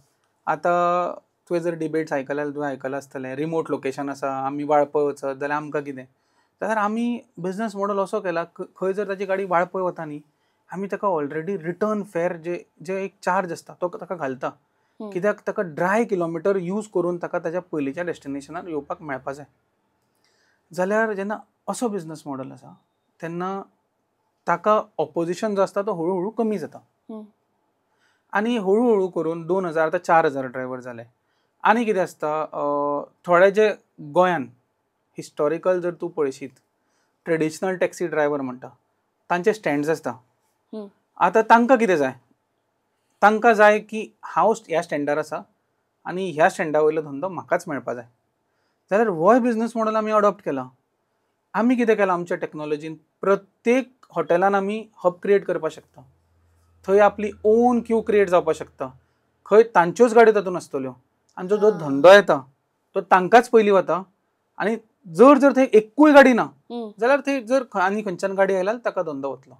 आतां तुवें जर डिबेट्स आयकल्या जाल्यार तुवें आयकलां आसतलें, रिमोट लोकेशन आसा, आमी वाळपय वचत जाल्यार आमकां कितें, जाल्यार आमी बिजनस मॉडल असो केला, खंय जर ताजी गाडी वाळपय वता न्ही, आमी ताका ऑलरेडी रिटर्न फेर जे जे एक चार्ज आसता तो ताका घालता, कित्याक ताका ड्राय किलोमिटर यूज करून ताका ताज्या पयलींच्या डेस्टिनेशनार येवपाक मेळपा जाय. जाल्यार जेन्ना असो बिजनस मॉडल आसा तेन्ना ताका ऑपोजिशन जो आसता तो हळू हळू कमी जाता आनी हळू हळू करून 2000 आतां 4000 ड्रायव्हर जाले. आनी कितें आसता, थोडे जे गोंयान हिस्टॉरिकल जर तूं पळयशीत ट्रेडिशनल टॅक्सी ड्रायव्हर म्हणटा तांचे स्टँड्स आसता. आतां तांकां कितें जाय, तांकां जाय की हांव ह्या स्टँडार आसा आनी ह्या स्टँडा वयलो धंदो म्हाकाच मेळपा जाय. जाल्यार होय बिजनस मॉडल आमी अडॉप्ट केला. आमी कितें केलां, आमच्या टॅक्नोलॉजीन प्रत्येक हॉटेलान आमी हब क्रिएट करपाक शकता. थंय आपली ओन क्यू क्रिएट जावपाक शकता, खंय तांच्योच गाडयो तातूंत आसतल्यो आनी जो धंदो येता तो तांकांच पयलीं वता. आनी जर जर थंय एकूय गाडी ना जाल्यार थंय जर आनी खंयच्यान गाडी आयल्यार ताका धंदो वतलो.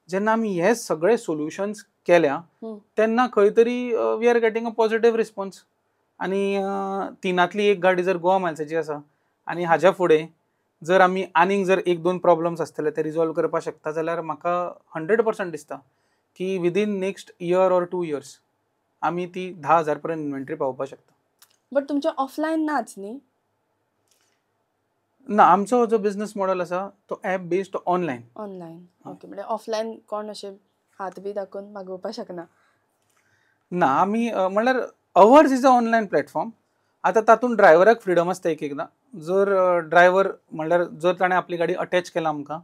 जेन्ना आमी हे सगळे सोल्युशन्स केल्या तेन्ना खंय तरी we are getting a positive response. आनी 3 एक गाडी जर गोवा मायल्साची आसा आनी हाज्या फुडें जर आमी आनीक जर 1-2 प्रॉब्लम्स आसतले ते रिजॉल्व करपाक शकता जाल्यार म्हाका 100% दिसता की within next year or 2 years आमी ती 10,000 पर्यंत इन्व्हेंटरी पावोवपाक शकता. बट तुमचे ऑफलायन नाच न्ही? ना, आमचो जो बिजनस मॉडल आसा तो app based online. Online, okay. म्हणजे ऑफलायन कोण अशें हात बी दाखोवन मागोवपाक शकना? ना, आमी म्हणल्यार ours is a online platform. आतां तातूंत ड्रायव्हराक फ्रिडम आसता एक एकदां. जर ड्रायव्हर म्हणल्यार जर ताणें आपली गाडी अटॅच केला आमकां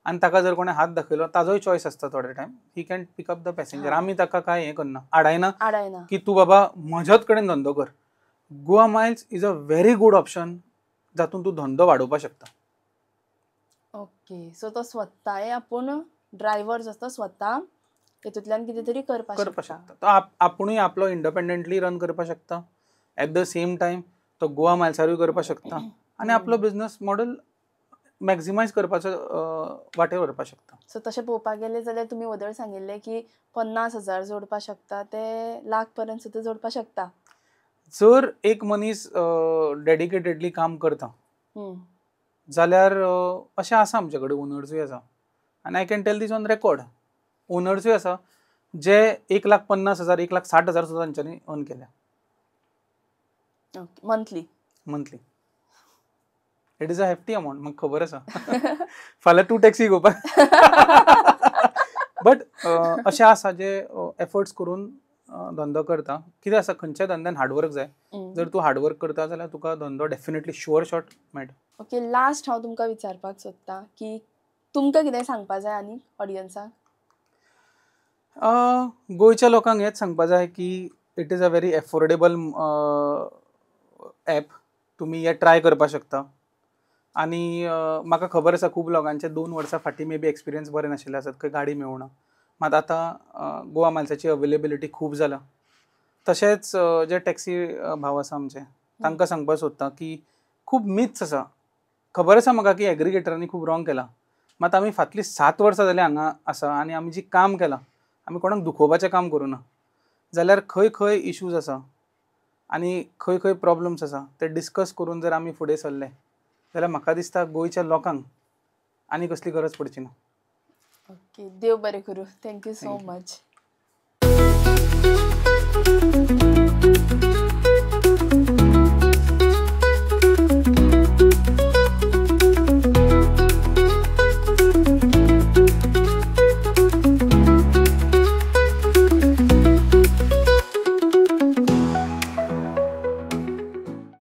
आनी ताका जर कोणें हात दाखयलो ताजोय चॉयस आसता थोडे time, he can pick up the passenger. आमी ताका कांय हें करना, आडायना आडायना की तूं बाबा म्हज्याच कडेन धंदो कर. Goa Miles is a very good option जातून तूं धंदो वाडोवपाक शकता. ओके, सो तो स्वताय आपूण ड्रायव्हर जो आसता स्वता हेतूंतल्यान कितें तरी करपाक शकता. तो आपुणूय आपलो इंडिपेंडंटली रन करपाक शकता, एट the same time तो गोवा मायल्सारूय करपाक शकता आनी आपलो बिजनस मॉडल मॅक्झिमायज करपाचो वाटेर व्हरपाक शकता. सो तशें पळोवपाक गेलें जाल्यार तुमी वदळ सांगिल्लें की 50,000 जोडपाक शकता ते लाख पर्यंत सुद्दां जोडपाक शकता. जर एक मनीस डेडिकेटेडली काम करता जाल्यार अशें आसा आमचे कडेन ओनर्सूय आसा आनी I can tell this on record, ओनर्सूय आसा जे 1,50,000 1,60,000 सुद्दां तांच्यांनी अर्न केल्या monthly. Monthly. It is a hefty amount, म्हाका खबर आसा. फाल्यां तूं टॅक्सी घेवपाक. बट अशें आसा जे एफर्ट्स करून धंदो करता. कितें आसा, खंयच्या धंद्यान हार्डवर्क जाय. जर तूं हार्डवर्क करता जाल्यार तुका धंदो डेफिनेटली शुअर शॉट मेळटा. ओके, लास्ट हांव तुमकां विचारपाक सोदता की तुमकां कितें सांगपा जाय आनी ऑडियन्साक? गोंयच्या लोकांक हेंच सांगपा जाय की it is a very affordable app, तुमी हें ट्राय करपाक शकता. आनी म्हाका खबर आसा खूब लोकांचे 2 वर्सां फाटीं मे बी एक्सपिरियन्स बरें नाशिल्लें आसत, खंय गाडी मेळना. मात आतां गोवा मायल्साची अवेलेबिलिटी खूब जाला. तशेंच जे टॅक्सी भाव आसा आमचे तांकां सांगपाक सोदता की खूब मिथ्स आसा. खबर आसा म्हाका की एग्रिगेटरांनी खूब रॉंग केलां, मात आमी फाटलीं 7 वर्सां जालीं हांगा आसा आनी आमी जी काम केलां आमी कोणाक दुखोवपाचें काम करूं ना. जाल्यार खंय खंय इशूज आसा आनी खंय खंय प्रॉब्लम्स आसा ते डिस्कस करून जर आमी फुडें सरले जाल्यार म्हाका दिसता गोंयच्या लोकांक आनी कसली गरज पडची ना. ओके, देव बरें करूं. Thank you so much.